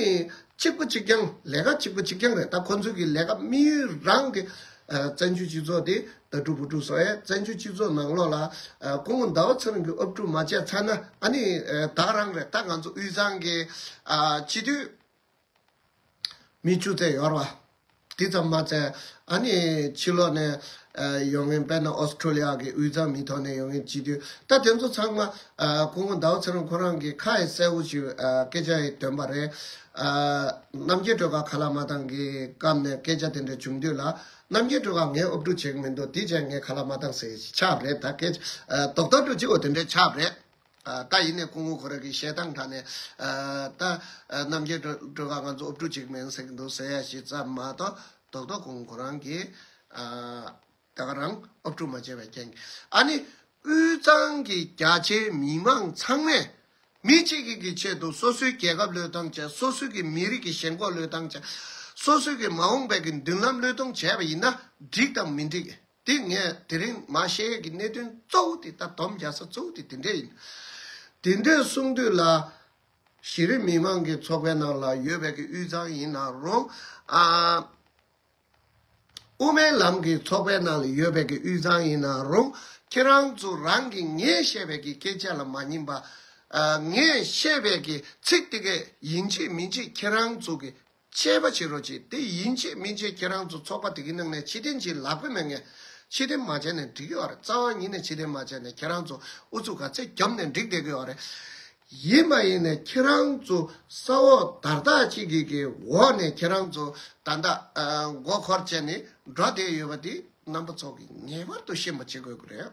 གཅིག་པ་གཅིག་རྐྱང་། ལས་ཀ་གཅིག་པ་གཅིག་རྐྱང་རེད། ད་ཁོ་ཚོའི་གི་ལས་ཀ་དམིགས་ཡུལ་རང་གི་ཨ་བཙན་བྱོལ་སྤྱི་ཚོགས་དེ་ད་སྒྲུབ་པོ་སྒྲུབ་བཟོ་ཡས། བཙན་བྱོལ་སྤྱི་ཚོགས་ནང་ལོགས་ལ་ཨ་སྐུ་ངོ་ཟླ་བ་ཚེ་རིང་གིས་ཨབ་ཕྲུག་མ་བྱས་ཚར་ན། ཨ་ནི་ཨ་ད་རང་རེད། ད་ང་ཚོ་དབུས་གཙང་གི་ཨ་སྤྱི་འཐུས་མི་བཅུ་ཙམ་ཡོད་རེད་བ། དེ་ཙམ་མ་ཚད་ཨ་ནི་ཕྱི་ལོགས་ནས་ཨ་ཡོང་མཁན། དཔེར་ན་ཨོ་སི་ཁྲུ་ལི་ཡ་གི་དབུས་གཙང་མི་ཐོག་ནས་ཡོང་མཁན་སྤྱི་འཐུས། ད་དེ་ཚོ་ཚང་མ་ཨ་སྐུ་ངོ་ཟླ་བ་ཚེ་རིང་ཁོ་རང་གིས་ཁ་ཡི་གསལ་བོ་ཞིག་ཨ་སྐད་ཆ་ཡི་འདོན་པ་རེད། ཨ་རྣམ་རྒྱལ་སྒྲོལ་དཀར་ཁ་ལག་མ་བཏང་གི་སྐབས་ནས་སྐད་ཆ་དེ་འདྲ་བྱུང་དུས་ལ། རྣམ་རྒྱལ་སྒྲོལ་དཀར་ངས་ཨབ་ཕྲུག་བྱེད་ཀྱི་མི་འདུག་དེ་བྱས་ངས་ཁ་ལག་མ་བཏང་ཟེར་ཆགས་པ་རེད། ད་སྐད་ཆ་ཨ་རྡོག་རྡོག་འགྲོ་གཅིག་འོ་དེ་འདྲ་ཆགས་པ་རེད། ཨ་ད་ཡིན་ནའི་སྐུ་ངོ་ཁོ་རང་གི་བཤད་སྟངས་དྲ་ནས་ཨ་ད་ཨ་རྣམ་རྒྱལ་སྒྲོལ་དཀར་ང་ཚོ་ཨབ་ཕྲུག་བྱེད་ཀྱི་མིན་ཟེར་གྱི་འདུག་ཟེར་ཡ་ཞིག་ཙམ་མ་གཏོགས། རྡོག་རྡོག་སྐུ་ངོ་ཁོ་རང་གིས་ཨ་ད་ག་རང་ཨབ་ཕྲུག་མ་བྱས་པའི་རྐྱེན་གྱིས། ཨ་ནི་དབུས་གཙང་གི་རྒྱ་ཆེའི་མི་མང་ཚང་མས་མི་གཅིག་གི་གི་ཆེད་དུ་སོ་སོའི་རྒྱལ་ཁབ་བློས་བཏང་བྱས། སོ་སོའི་གི་མི་རིགས་ཀྱི་ཞེན་ཁོག་བློས་བཏང་བྱས། སོ་སོའི་གི་མ་འོངས་པའི་གི་མདུན་ལམ་བློས་གཏོང་བྱས་པ་ཡིན་ན་འགྲིག་དང་མི་འགྲིག་དེ་ངས་དེ་རིང་མར་བཤད་ཡས་ཀྱི་གནད་དོན་གཙོ་བོ་དེ། ད་སྡོམ་རྒྱག་ས་གཙོ་བོ་དེ་དེ་འདྲས་ཡིན། དེ་འདྲས་གསུང་དུས་ལ་གཞི་རིམ་མི་མང་གི་ཚོགས་པའི་ནང་ལ་ཡོད་པའི་གི་དབུས་གཙང་ཡིན་ན་རུང་། ཨ་དབུ་མའི་ལམ་གྱི་ཚོགས་པའི་ནང་ལ་ཡོད་པའི་གི་དབུས་གཙང་ཡིན་ན་རུང་། ཁྱེད་རང་ཚོ་རང་གི་ངས་བཤད་པའི་གི་སྐད་ཆ་ལ་མ་ཉན་པ། ཨ་ངས་བཤད་པའི་གི་ཚིག་དེ་གས་ཡིན་གཅིག་མིན་གཅིག་ཁྱེད་རང་ཚོ་གི་དཔྱད་པ་བྱེད་རོགས་གྱིས། དེ་ཡིན་གཅིག་མིན་གཅིག་ཁྱེད་རང་ཚོ་ཚོགས་པ་དེ་གི་ནང་ནས་ཕྱིར་འཐེན་བྱེད་ལག་པས་མེད་མཁན། ཕྱིར་འཐེན་མ་བྱས་ནས་འགྲིག་གི་ཡོད་རེད། རྩ་བ་ཉིད་ནས་ཕྱིར་འཐེན་མ་བྱས་ནས་ཁྱེད་རང་ཚོ་ཨུ་ཚུགས་ག་ཚད་བརྒྱབ་ནས་འགྲིག་བསྡད་ཀྱི་ཡོད་རེད། ཡིན་པ་ཡིན་ནས་ཁྱེད་རང་ཚོ་ས་འོག་དར་ཐག་གཅིག་གི་གི་འོག་ནས་ཁྱེད་རང་ཚོ་ད་ལྟ་ཨ་མགོ་འཁོར་བྱས་ནས་འགྲོ་བསྡད་ཡོད་པ་དེ་རྣམ་པ་ཚོ་གིས་ངེས་པར་དུ་ཤེས་པ་བྱེད་དགོས་ཀྱི་རེད།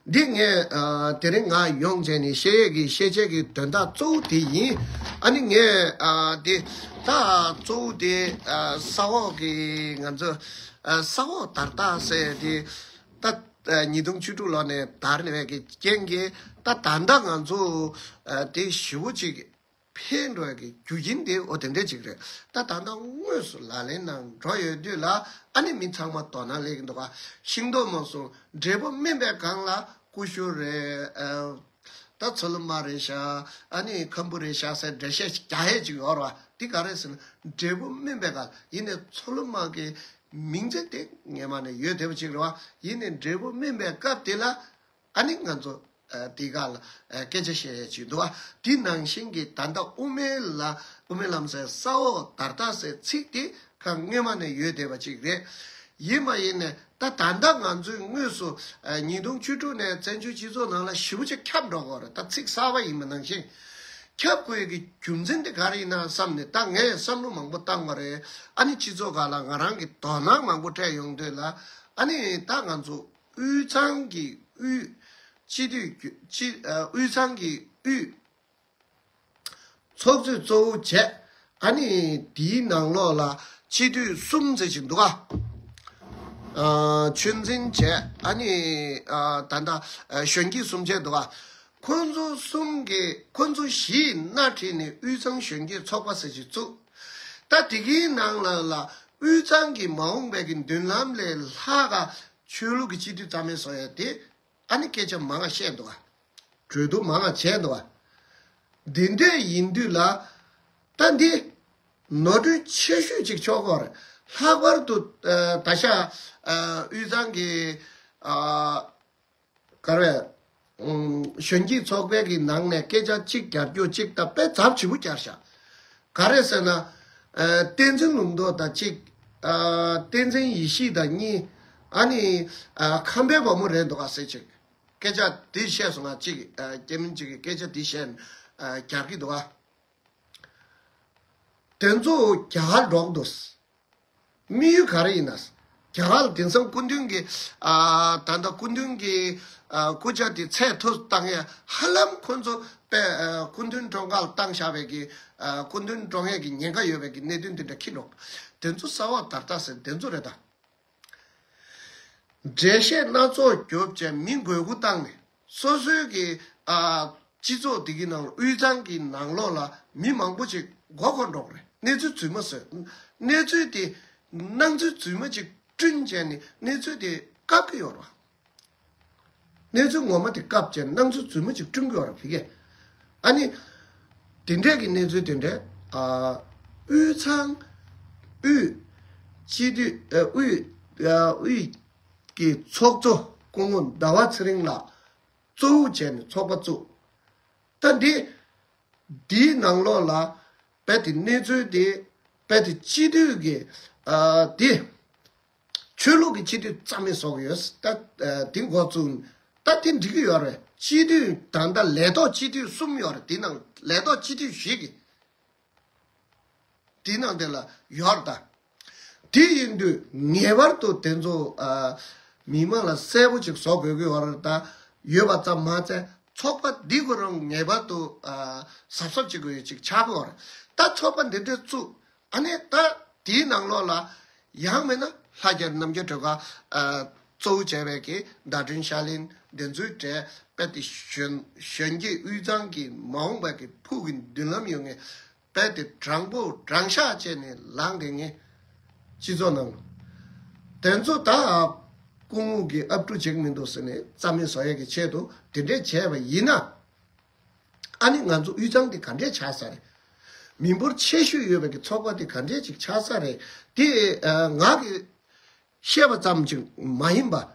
འདི་ངས་ཨ་དེ་རིང་ང་ཡོང་བྱས་ནས་བཤད་ཡས་ཀྱི་བཤད་བྱས་ཀྱི་དོན་དག་གཙོ་བོ་དེ་ཡིན། ཨ་ནི་ངས་ཨ་དེ་ད་གཙོ་བོ་དེ་ཨ་ས་འོག་གི་ང་ཚོ་ཨ་ས་འོག་དར་ཐག་ཟེར་དེ་ད་ཨ་ཉིས་སྟོང་བཅུ་དྲུག་ལོ་ནས་དར་ནས་བས་ཀྱི་རྐྱེན་གྱིས། ད་ད་ལྟ་ང་ཚོ་ཨ་དེ་ཞེ་པོ་ཅིག་ འཕེལ་འགྲོ་ཡ་གི་རྒྱུ་རྐྱེན་དེ་འོ་དེ་འདྲས་ཅིག་རེད། ད་ད་ལྟ་དངོས་སུ་ལག་ལེན་ནང་འགྲོ་ཡོད་དུས་ལ་ཨ་ནི་མི་ཚང་མ་དོ་སྣང་སླེབས་ཀྱི་འདུག་ག་ཤིང་ཏོག་མ་གསུངས། འབྲས་བུ་སྨིན་པའི་སྒང་ལ་ཀུ་ཤུ་རེད། ཨ། ད་ཚོ་ལུ་མ་རེད་ཤག་ཨ་ནི་ཁམ་བུ་རེད་ཤག་ཟེར་འགྲེལ་བཤད་རྒྱག་ཡས་ཅིག་ཡོད་རེད་བ། འདི་ག་རེ་ཟེར་ན་འབྲས་བུ་སྨིན་པའི་སྒང་ཡིན་ནའི་ཚོ་ལུ་མ་གི་མིང་ཚིག་དེ་སྔོན་མ་ནས་ཡོད་བསྡད་པ་ཅིག་རེད་བ། ཡིན་ནའི་འབྲས་བུ་སྨིན་པའི་སྐབས་དེ་ལ་ཨ་ནི་ང་ཚོ་ཨ་དེ་ག་ལ་ཨ་སྐད་ཆ་བཤད་ཡས་ཅིག་འདུག་བ། དེ་ནང་བཞིན་གྱི་ད་ལྟ་དབུ་མའི་ལ་དབུ་མའི་ལམ་ཟེར་ས་འོག་དར་ཐག་ཟེར་ཚིག་དེ་ཁ་སྔོན་མ་ནས་ཡོད་བསྡད་པ་ཅིག་རེད། ཡིན་མ་ཡིན་ནས་ད་ད་ལྟ་ང་ཚོས་དངོས་སུ་ཨ་ཉིས་སྟོང་བཅུ་དྲུག་ནས་བཙན་བྱོལ་སྤྱི་ཚོགས་ནང་ལ་ཞེ་པོ་ཅིག་ཁྱབ་འགྲོ་གི་ཡོད་རེད། ད་ཚིག་གསར་པ་ཡིན་པ་ནང་བཞིན་ཁྱབ་དགོས་ཀྱི་རྒྱུ་མཚན་དེ་ག་རེ་ཡིན་ན་བསམ་ནས་ད་ངས་བསམ་བློ་མང་པོ་བཏང་བ་རེད། ཨ་ནི་སྤྱི་ཚོགས་སྒང་ལ་ང་རང་གི་དོ་སྣང་མང་པོ་སྤྲད་ཡོང་དུས་ལ་ཨ་ནི་ད་ང་ཚོ་དབུས་གཙང་གི་དབུས་སྤྱི་འཐུས་སྤྱི་ཨ་དབུས་གཙང་གི་དབུས་ཚོགས་གཙོས་གཙོ་བོ་བྱས། ཨ་ནི་དེའི་ནང་ལོགས་ལ་སྤྱི་འཐུས་གསུམ་ཙམ་ཞིག་འདུག་ག་ཨ་ཆོས་འཛིན་བྱས། ཨ་ནི་ཨ་ད་ལྟ་ཨ་གཞོན་སྐྱེས་གསུམ་བྱས་འདུག་ག་ཁོང་ཚོ་གསུམ་གྱིས་ཁོང་ཚོ་བཞིས་སྣེ་ཁྲིད་ནས་དབུས་གཙང་གཞོན་སྐྱེས་ཚོགས་པ་ཟེར་ཞིག་བཙུགས། ད་དེ་གའི་ནང་ལ་ལ་དབུས་གཙང་གི་མ་འོངས་པའི་གི་མདུན་ལམ་ལས་ལྷག་ག་ཆོས་ལུགས་ཀྱི་སྤྱི་འཐུས་རྩ་མེད་བཟོ་ཡ་དེ་ཨ་ནི་སྐད་ཆ་མང་ང་བཤད་འདུག་ག་གྲོས་བསྡུར་མང་ང་བྱས་འདུག་ག་འདི་འདྲས་ཡིན་དུས་ལ་ད་འདི་ནོར་འཁྲུལ་ཆེ་ཤོས་ཅིག་ཆགས་ཀྱི་ཡོད་རེད། ལྷག་པར་དུ་ཨ་ད་ཆ་ཨ་དབུས་གཙང་གི་ཨ་ག་རེ་ཨུམ་གཞོན་སྐྱེས་ཚོགས་པའི་གི་ནང་ནས་སྐད་ཆ་གཅིག་རྒྱག་རྒྱུ་གཅིག་ད་དཔེ་ཚབས་ཆེ་པོ་རྒྱག་ཤག་ག་རེ་ཟེར་ན་ཨ་བསྟན་འཛིན་ལུང་རྟོགས་དང་གཅིག་ཨ་བསྟན་འཛིན་ཡེ་ཤེས་དང་གཉིས། ཨ་ནི་ཨ་ཁམས་པའི་བུ་མོ་རེད་འདུག་ག་ཟེར་ཅིག་སྐད་ཆ་འདི་བཤད་སོང་ང་། གཅིག་ཨ་སྐྱེ་དམན་གཅིག་གིས་སྐད་ཆ་འདི་བཤད་ཨ་རྒྱག་གི་འདུག་ག་དེ་ཚོ་རྒྱ་གར་འགྲོ་གི་འདུག་དམིགས་ཡུལ་ག་རེ་ཡིན་ན། རྒྱ་གར་ལ་དེང་སང་སྐུ་མདུན་གྱི་ཨ་ད་ལྟ་སྐུ་མདུན་གྱི་ཨ་སྐུ་ཕྱྭ་དེ་ཚད་མཐོ་བཏང་ཡ་ཧ་ལམ་ཁོ་ཚོ་དཔེ་ཨ་སྐུ་མདུན་གྲོངས་ཁ་ལ་བཏང་བཞག་པའི་གི་ཨ་སྐུ་མདུན་གྲོངས་ཡས་ཀྱི་ཉེན་ཁ་ཡོད་པའི་གི་གནད་དོན་དེ་འདྲ་འཁྱེར་འགྲོ། དེ་ཚོ་ས་འོག་དར་ཐག་ཟེར་དེ་ཚོ་རེད་ད། འགྲེལ་བཤད་སྣ་ཚོགས་རྒྱོབ་བྱས་མི་མགོ་སྒུར་བཏང་ནས་སོ་སོའི་གི་ཨ་སྤྱི་ཚོགས་དེ་གི་ནང་ལ་དབུས་གཙང་གི་ནང་ལོགས་ལ་མི་མང་པོ་ཅིག་མགོ་འཁོར་འགྲོ་གི་རེད། གནས་ཚུལ་རྫུན་མ་བཟོས། གནས་ཚུལ་དེ་སྣང་ཚུལ་རྫུན་མ་ཅིག་བསྐྲུན་བྱས་ནས་གནས་ཚུལ་དེ་བཀབ་ཀྱི་ཡོད་རེད་བ། གནས་ཚུལ་ངོ་མ་དེ་བཀབ་བྱས་སྣང་ཚུལ་རྫུན་མ་ཅིག་བསྐྲུན་གྱི་ཡོད་རེད་ཕ་གིར། ཨ་ནི། དེ་འདྲས་ཀྱི་གནས་ཚུལ་དེ་འདྲས་ཨ་དབུས་གཙང་དབུས་སྤྱི་འཐུས་ཨ་དབུས་ཨ་དབུས་ཀྱི་ཚོགས་གཙོ་སྐུ་ངོ་ཟླ་བ་ཚེ་རིང་ལགས་གཙོ་བོ་བྱས་ནས་ཚོགས་པ་བཙུགས། ད་འདི་འདིའི་ནང་ལོགས་ལ་རྦད་དེ་གནས་ཚུལ་དེ་རྦད་དེ་སྤྱི་འཐུས་ཀྱི་ཨ་དེ་ཆོས་ལུགས་ཀྱི་སྤྱི་འཐུས་རྩ་མེད་བཟོ་གི་ཡོད། ད་ཨ་དེ་འགོ་བཙུགས། ད་དེ་འགྲིག་གི་ཡོད་རེད། སྤྱི་འཐུས་ད་ལྟ་ལས་ཐོག་སྤྱི་འཐུས་གསུམ་ཡོད་རེད། དེ་ནང་ལས་ཐོག་སྤྱི་འཐུས་བཞི་གི་དེ་ནང་དེ་ལ་ཡོད་རེད་ད། དེ་ཡིན་དུས་ངེས་པར་དུ་དེ་ཚོ་ཨ་མི་མང་ལ་གསལ་པོ་ཅིག་བཟོ་དགོས་ཀྱི་ཡོད་རེད་ད། ཡོད་པ་ཙམ་མ་ཚད་ཚོགས་པ་འདི་ཁོ་རང་ངེས་པར་དུ་ཨ་གཟབ་གཟབ་བྱེད་དགོས་ཡོད་ཅིག་ཆགས་ཀྱི་ཡོད་རེད། ད་ཚོགས་པ་འདི་འདྲས་བཙུགས། ཨ་ནི་ད་དེའི་ནང་ལོགས་ལ་ཡང་མིན་ན་ལྷ་རྒྱལ་རྣམ་རྒྱལ་སྒྲོལ་དཀར་ཨ་གཙོ་བོ་བྱས་པའི་གི་ཟླ་སྒྲོན་ཤར་གླིང་དེ་ཚོའི་གྲས་རྦད་དེ་གཞོན་གཞོན་སྐྱེས་དབུས་གཙང་གི་མ་འོངས་པའི་གི་ཕུགས་ཀྱི་མདུན་ལམ་ཡོད་མཁན་རྦད་དེ་དྲང་པོ་དྲང་གཞག་བྱས་ནས་ལངས་བསྡད་མཁན་སྤྱི་ཚོགས་ནང་དེ་ཚོ་ད་སྐུ་ངོ་གི་ཨབ་ཕྲུག་ཅིག་མི་འདུག་ཟེར་ནས་རྩ་མེད་བཟོ་ཡས་ཀྱི་ཆེད་དུ་དེ་འདྲས་བྱས་པ་ཡིན་ན། ཨ་ནི་ང་ཚོ་དབུས་གཙང་དེ་ག་འདྲས་ཆགས་ས་རེད། མི་འབོར་ཆེ་ཤོས་ཡོད་པའི་གི་ཚོགས་པ་དེ་ག་འདྲས་ཅིག་ཆགས་ས་རེད། དེ་ཨ་ང་གི་བཤད་པ་ཙམ་ཅིག་མ་ཡིན་པ། ཨ་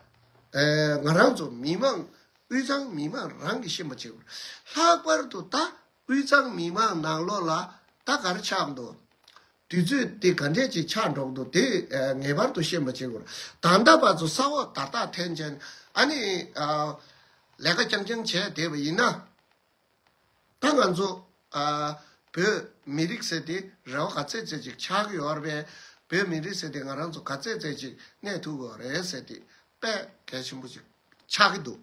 ང་རང་ཚོ་མི་མང་དབུས་གཙང་མི་མང་རང་གིས་ཤེས་པ་བྱེད་དགོས། ལྷག་པར་དུ་ད་དབུས་གཙང་མི་མང་ནང་ལོགས་ལ་ད་ག་རེ་ཆགས་འདུག་དུས་ཚོད་དེ་ག་འདྲས་ཅིག་ཆགས་འགྲོ་གི་འདུག་དེ་ཨ་ངེས་པར་དུ་ཤེས་པ་བྱེད་དགོས། ད་ལྟ་བར་དུ་ས་འོག་དར་ཐག་འཐེན་བྱས་ཨ་ནི་ཨ་ལས་ཀ་རྐྱང་རྐྱང་བྱས་བསྡད་པ་ཡིན་ན། ད་ང་ཚོ་ཨ་བོད་མི་རིགས་ཟེར་དེ་རེ་བ་ག་ཚད་ཚད་ཅིག་ཆགས་ཀྱི་ཡོད་རེད་པས། བོད་མི་རིགས་ཟེར་དེ་ང་རང་ཚོ་ག་ཚད་ཚད་ཅིག་གནས་ཐུབ་ཀྱི་ཡོད་རེད་ཟེར་དེ་དཔེ་གལ་ཆེན་པོ་ཅིག་ཆགས་ཀྱི་འདུག་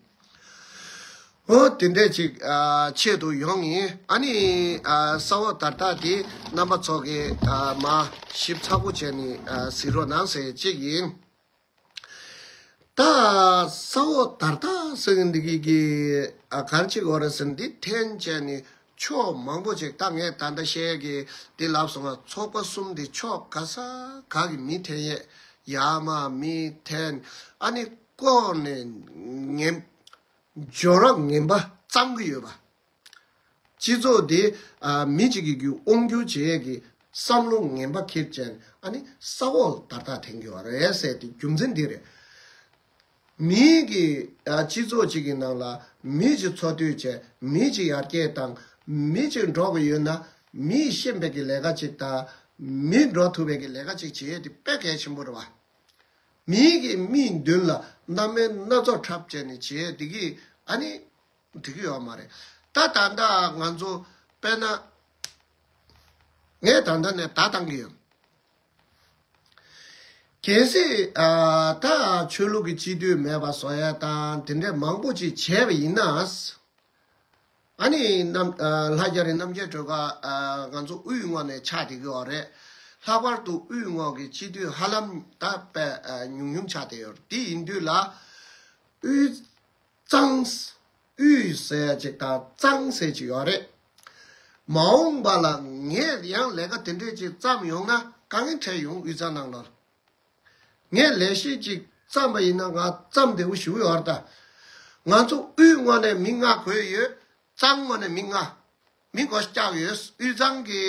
འོ་དེ་འདྲས་ཅིག་ཨ་ཆེད་དུ་ཡོང་ངེས། ཨ་ནི་ཨ་ས་འོག་དར་ཐག་དེ་རྣམ་པ་ཚོ་གིས་ཨ་མ་ཞིབ་ཚགས་པོ་བྱས་ནས་ཨ་གཟིགས་རོགས་གནང་ཟེར་གཅིག་ཡིན། ད་ས་འོག་དར་ཐག་ཟེར་གི་འདི་གི་གི་ཨ་གར་ཅིག་འོ་རེད་ཟེར་འདི་འཐེན་བྱས་ནས་ ཕྱོགས་མང་པོ་ཅིག་ད་ངས་ད་ལྟ་བཤད་ཀྱི་འདི་ལབ་སོང་ང་། ཚོགས་པ་གསུམ་འདི་ཕྱོགས་ག་ས་ག་གི་མི་འཐེན་ཡས། ཡར་མར་མི་འཐེན། ཨ་ནི་ལྐོག་ནས་ངན། འཇོན་རབས་ངན་པ་བརྩམས་ཀྱི་ཡོད་པ། སྤྱི་ཚོགས་འདི་ཨ་མི་གཅིག་གི་རྒྱུ་དབང་སྒྱུར་བྱེད་ཡས་ཀྱི་བསམ་བློ་ངན་པ་འཁྱེར་བྱས་ནས་ཨ་ནི་ས་འོག་ལ་དར་ཐག་འཐེན་གྱི་ཡོད་རེད་ཟེར་ཏེ་རྒྱུ་མཚན་འདི་རེད། མི་གི་ཨ་སྤྱི་ཚོགས་གཅིག་གི་ནང་ལ་མི་གཅིག་འཚོ་སྡོད་བྱས། མི་གཅིག་ཡར་རྒྱས་བཏང་། མི་གཅིག་འགྲོ་གི་ཡོད་ན་མིས་ཤེས་པའི་གི་ལས་ཀ་གཅིག་དང་། མི་འགྲོ་ཐུབ་པའི་གི་ལས་ཀ་གཅིག་བྱེད་ཡས་དེ་དཔེ་གལ་ཆེན་པོ་རེད་བ། མི་གི་མིག་མདུན་ལ་རྣམ་སྨིན་སྣ་ཚོགས་འཁྲབ་བྱས་ནས་བྱེད་ཡས་དེ་གི་ཨ་ནི་འགྲིག་གི་ཡོད་མ་རེད། ད་ད་ལྟ་ང་ཚོ་དཔེར་ན་ངས་ད་ལྟ་ནས་བརྡ་བཏང་གི་ཡོད། གལ་སྲིད་ཨ་ད་ཆོས་ལུགས་ཀྱི་སྤྱི་འཐུས་མེད་པ་བཟོ་ཡ་དང་དེ་འདྲས་མང་པོ་ཅིག་བྱས་པ་ཡིན་ན། ཨ་ནི་རྣམ་ཨ་ལྷ་རྒྱ་རི་རྣམ་རྒྱལ་སྒྲོལ་དཀར་ཨ་ང་ཚོ་དབུས་ངོས་ནས་ཆགས་བསྡད་ཀྱི་ཡོད་རེད། ལྷག་པར་དུ་དབུས་ངོས་ཀྱི་སྤྱི་འཐུས་ཧ་ལམ་ད་དཔེ་ཨ་ཉུང་ཉུང་ཆགས་བསྡད་ཡོད་རེད། དེ་ཡིན་དུས་ལ་དབུས་གཙང་། དབུས་ཟེར་ཡ་ཅིག་དང་གཙང་ཟེར་ཅིག་ཡོད་རེད། མ་འོངས་པ་ལ་ངས་ཡང་ལས་ཀ་དེ་འདྲས་ཅིག་བརྩམས་ཡོང་ན་དཀའ་ངལ་འཕྲད་ཡོང་། དབུས་གཙང་ནང་ལོགས་ལ། ངས་ལས་གཞི་ཅིག་བརྩམས་པ་ཡིན་ན་ང་བརྩམས་བདེ་པོ་ཞེ་པོ་ཡོད་རེད་ད། ང་ཚོ་དབུས་ངོས་ནས་མི་ལྔ་བགོས་ཡོད། གཙང་ངོས་ནས་མི་ལྔ། མི་བགོ་བཤའ་བརྒྱབ་ཡོད། དབུས་གཙང་གི་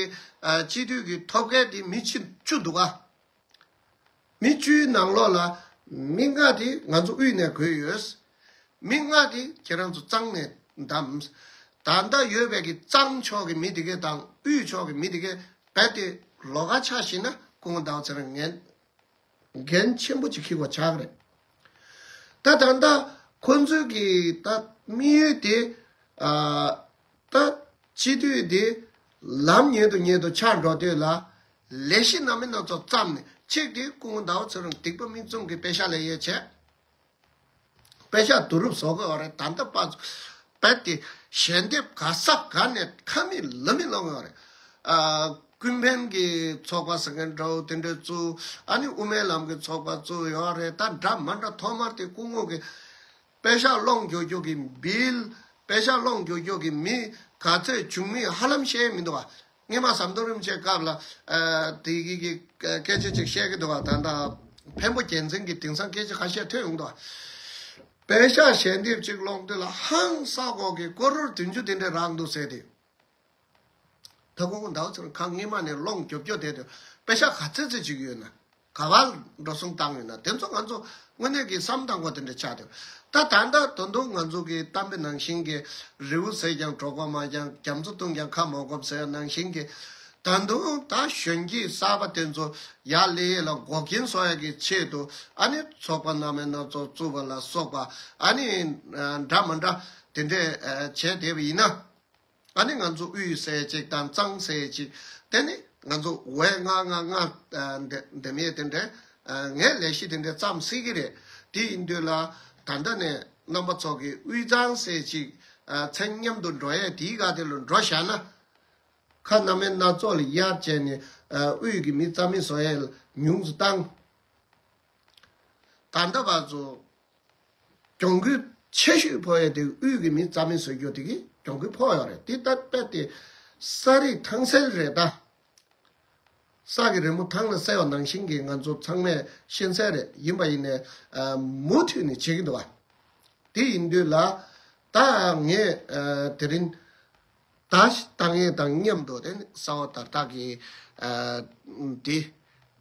ཨ་སྤྱི་འཐུས་ཀྱི་ཐོབ་མཁན་དེ་མི་བཅུ་བཅུ་འདུག་ག་མི་བཅུའི་ནང་ལོགས་ལ་མི་ལྔ་དེ་ང་ཚོ་དབུས་ནས་བགོས་ཡོད། མི་ལྔ་དེ་ཁྱེད་རང་ཚོ་གཙང་ནས་བདམས། ད་ལྟ་ཡོད་པའི་གི་གཙང་ཕྱོགས་ཀྱི་མི་དེ་གས་དང་དབུས་ཕྱོགས་ཀྱི་མི་དེ་གས་རྦད་དེ་ལོགས་ཀ་ཆགས་ཤེས་ན་སྐུ་ངོ་ཟླ་བ་ཚེ་རིང་ངས་འགན་ཆེན་པོ་ཅིག་འཁྱེར་དགོས་ཆགས་ཀྱི་རེད། ད་ད་ལྟ་ཁོ་ཚོའི་གི་ད་དམིགས་ཡུལ་དེ་ཨ་ད་སྤྱི་འཐུས་དེ་ལམ་ཉེ་དུ་ཉེ་དུ་ཆགས་འགྲོ་དུས་ལ་ལས་གཞི་སྣ་མིན་སྣ་ཚོགས་བརྩམས་ནས། གཅིག་དེ་སྐུ་ངོ་ཟླ་བ་ཚེ་རིང་སྡིག་པ་མིག་བཙུམ་གྱི་པེ་ཤག་ལེན་ཡས་བྱས། པེ་ཤག་བསྡུ་རུབ་བཟོ་གི་ཡོད་རེད། ད་ལྟ་བར་རྦད་དེ་ཞལ་འདེབས་ག་ས་ག་ནས་ཁ་མིག་ལག་མིག་སློང་གི་ཡོད་རེད། ཨ་ཀུན་ཕན་གྱི་ཚོགས་པ་ཟེར་མཁན་འདྲ་བོ་དེ་འདྲ་བཙུགས། ཨ་ནི་དབུ་མའི་ལམ་གྱི་ཚོགས་པ་བཙུགས་ཡོད་རེད། ད་འདྲ་མ་འདྲ་ཐོག་མར་དེ་སྐུ་ངོ་གི་པེ་ཤག་སློང་རྒྱུ་རྒྱུ་གི་བིལ། པེ་ཤག་སློང་རྒྱུ་རྒྱུ་གི་མི་ག་ཚོད་བྱུང་མིན་ཧ་ལམ་ཤེས་མི་འདུག་བ། སྔོན་མ་ཟམ་གདོང་རིན་པོ་ཆེའི་སྐབས་ལ་ཨ་དེ་གི་གི་སྐད་ཆ་ཅིག་བཤད་ཀྱི་འདུག་བ། ད་ལྟ་འཕན་པོ་རྒྱལ་མཚན་གྱི་དེང་སང་སྐད་ཆ་ཁ་ཤས་ཐོན་ཡོང་འདུག་བ། པེ་ཤག་ཞལ་འདེབས་ཅིག་སློང་དུས་ལ་ཧང་སང་གོ་གི་ཀོ་རོར་བདུན་ཅུ་དེ་འདྲ་རག་འདུག་ཟེར་ཏེ། ད་ཁོང་ཟླ་བ་ཚེ་རིང་ཁ་སྔོན་མ་ནས་སློང་རྒྱོབ་རྒྱོབ་བསྡད་དུས་པེ་ཤག་ག་ཚོད་ཚོད་བྱེད་ཀྱི་ཡོད་ན། ག་པར་འགྲོ་སོང་བཏང་ཡོད་ན། དེ་ཚོ་ང་ཚོ་དངོས་གནས་ཀྱི་བསམ་བཏང་དགོས་དེ་འདྲ་ཆགས་ཏེ། ད་ད་ལྟ་ད་དུང་ང་ཚོ་གི་གཏམ་དཔེ་ནང་བཞིན་གྱི་རི་བོ་བསད་ཀྱང་གྲོད་ཁོག་མ་འགྲངས། རྒྱ་མཚོ་བཏུང་ཀྱང་ཁ་མ་འགོམ་ཟེར་ནང་བཞིན་གྱི། ད་དུང་ད་གཞོན་སྐྱེས་གསར་པ་དེ་ཚོ་ཡར་སླེབས་ཡས་ལ་འགོག་རྐྱེན་བཟོ་ཡས་ཀྱི་ཆེད་དུ་ཨ་ནི་ཚོགས་པ་སྣ་མིན་སྣ་ཚོགས་བཙུགས་པ་ལ་སོགས་པ། ཨ་ནི་འདྲ་མ་འདྲ་དེ་འདྲས་བྱས་བསྡད་པ་ཡིན་ན། ཨ་ནི་ང་ཚོ་དབུས་ཟེར་ཅིག་དང་གཙང་ཟེར་ཅིག་དེ་ནི་ང་ཚོ་ཝེ་ལྔ་ལྔ་ལྔ་ཨ་འདེ་འདེམས་ཡས་དེ་འདྲས་ཨ་ངས་ལས་གཞི་དེ་འདྲས་བརྩམས་སྲིད་ཀྱི་རེད། དེ་ཡིན་དུས་ལ་ད་ལྟ་ནས་རྣམ་པ་ཚོ་གི་དབུས་གཙང་ཟེར་ཅིག་ཨ་མཚན་མཉམ་དུ་འགྲོ་ཡས་དེའི་སྒང་དེ་ལ་འགྲོ་བཞག་ན། ཁ་སྣ་མིན་སྣ་ཚོགས་ལ་གཡར་བྱས་ནས་ཨ་དབུས་ཀྱི་མི་རྩ་མེད་བཟོ་ཡས་ཉུང་དུ་བཏང་། ད་ལྟ་བར་དུ་གྱོང་གུན་ཆེ་ཤོས་ཕོག་ཡ་དེ་དབུས་ཀྱི་མི་རྩ་མེད་བཟོ་རྒྱུ་དེ་གི་གྱོང་གུན་ཕོག་ཡོད་རེད། དེ་ལྟ་བས་ཏེ་ས་རིགས་ཐང་སལ་རེད་ད། ས་གི་རི་མོ་ཐང་ལ་གསལ་བ་ནང་བཞིན་གྱི་ང་ཚོ་ཚང་མས་ཤེས་གསལ་རེད། ཡིན་པ་ཡིན་ནས་ཨ་མུ་མཐུད་ནས་བྱེད་ཀྱི་འདུག་བ། དེ་ཡིན་དུས་ལ་ད་ངས་ཨ་དེ་རིང་ད་ལྟ་ངས་དང་མཉམ་དུ་དེ་ནི་གསར་བ་དར་ཐག་གི་ཨ་དེ་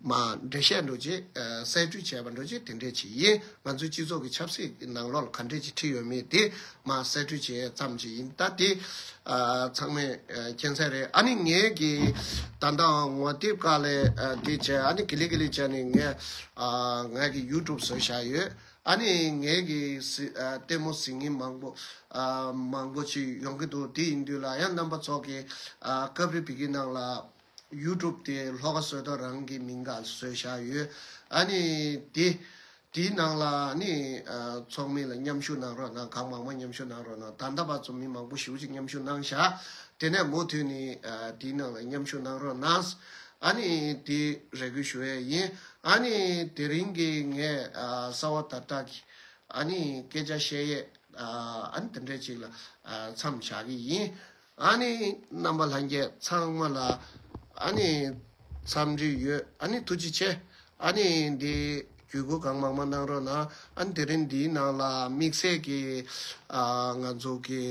མ་འགྲེལ་བཤད་འདྲ་ཅིག་ཨ་གསལ་སྤྲུལ་བྱས་པ་འདྲ་ཅིག་དེ་འདྲས་ཅིག་ཡིན། ང་ཚོའི་སྤྱི་ཚོགས་ཀྱི་ཆབ་སྲིད་ཀྱི་ནང་ལོགས་ལ་ག་འདྲས་ཅིག་ཁྲིད་ཡོད་མེད་དེ་མ་གསལ་སྤྲུལ་བྱས་ཙམ་ཅིག་ཡིན། ད་དེ་ཨ་ཚང་མས་ཨ་མཁྱེན་གསལ་རེད། ཨ་ནི་ངས་ཀྱི་ད་ལྟ་ངོ་དེབ་ཁག་ལས་ཨ་དེ་བྱས། ཨ་ནི་གི་ལི་གི་ལི་བྱས་ནས་ངས་ཨ་ངས་ཀྱི་ཡུ་ཊུབ་བཟོས་བཞག་ཡོད། ཨ་ནི་ངས་ཀྱི་གཟི་ཨ་ལྟད་མོ་གཟིགས་མཁན་མང་པོ་ཨ་མང་པོ་ཅིག་ཡོང་གི་འདུག་དེ་ཡིན་དུས་ལ་ཡང་རྣམ་པ་ཚོ་གི་ཨ་སྐབས་རེ་བི་གི་ནང་ལ་ཡུ་ཊུབ་དེ་ལྷོ་ཁ་བཟོ་ལྟ་རང་གི་མིང་ག་བཟོས་བཞག་ཡོད། ཨ་ནི་དེ་དེའི་ནང་ལ་ཨ་ནི་ཨ་ཚོགས་མི་ལ་མཉམ་ཞུགས་གནང་རོགས་གནང་། གང་མང་མང་མཉམ་ཞུགས་གནང་རོགས་གནང་། ད་ལྟ་བར་ཚོགས་མི་མང་པོ་ཞེ་པོ་ཅིག་མཉམ་ཞུགས་གནང་བཞག་དེ་ནས་མུ་མཐུད་ནས་ཨ་དེའི་ནང་ལ་མཉམ་ཞུགས་གནང་རོགས་གནང་། ཨ་ནི་དེ་རེ་སྐུལ་ཞུ་ཡས་ཡིན། ཨ་ནི་དེ་རིང་གི་ངས་ཨ་གསར་བ་དར་ཐག་གི་ཨ་ནི་སྐད་ཆ་བཤད་ཡས་ཨ་ཨ་ནི་དེ་འདྲས་ཅིག་ལ་ཨ་མཚམས་བཞག་གི་ཡིན། ཨ་ནི་རྣམ་པ་ལྷན་རྒྱས་ཚང་མ་ལ་ཨ་ནི་འཚམས་འདྲི་ཡོད། ཨ་ནི་ཐུགས་རྗེ་ཆེ། ཨ་ནི་འདི་བརྒྱུད་སྐུར་གང་མང་མང་གནང་རོགས་གནང་། ཨ་ནི་དེ་རིང་འདིའི་ནང་ལ་དམིགས་བསལ་གྱི་ཨ་ང་ཚོ་གི་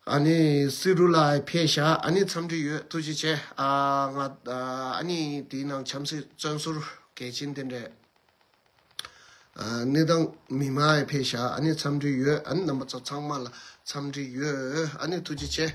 ཨ་ནི་སི་རུ་ལ་ཕེབས་ཤག་ཨ་ནི་འཚམས་འདྲི་ཡོད། ཐུགས་རྗེ་ཆེ། ཨ་ང་ཨ་ནི་དེའི་ནང་བྱམས་བརྩེ་བཙོན་ཟུར་གལ་ཆེན་དེ་འདྲས། ཨ་གནས་སྟངས་མི་མང་ཡང་ཕེབས་ཤག་ཨ་ནི་འཚམས་འདྲི་ཡོད། ཨ་ནི་རྣམ་པ་ཚོ་ཚང་མ་ལ་འཚམས་འདྲི་ཡོད། ཨ་ནི་ཐུགས་རྗེ་ཆེ།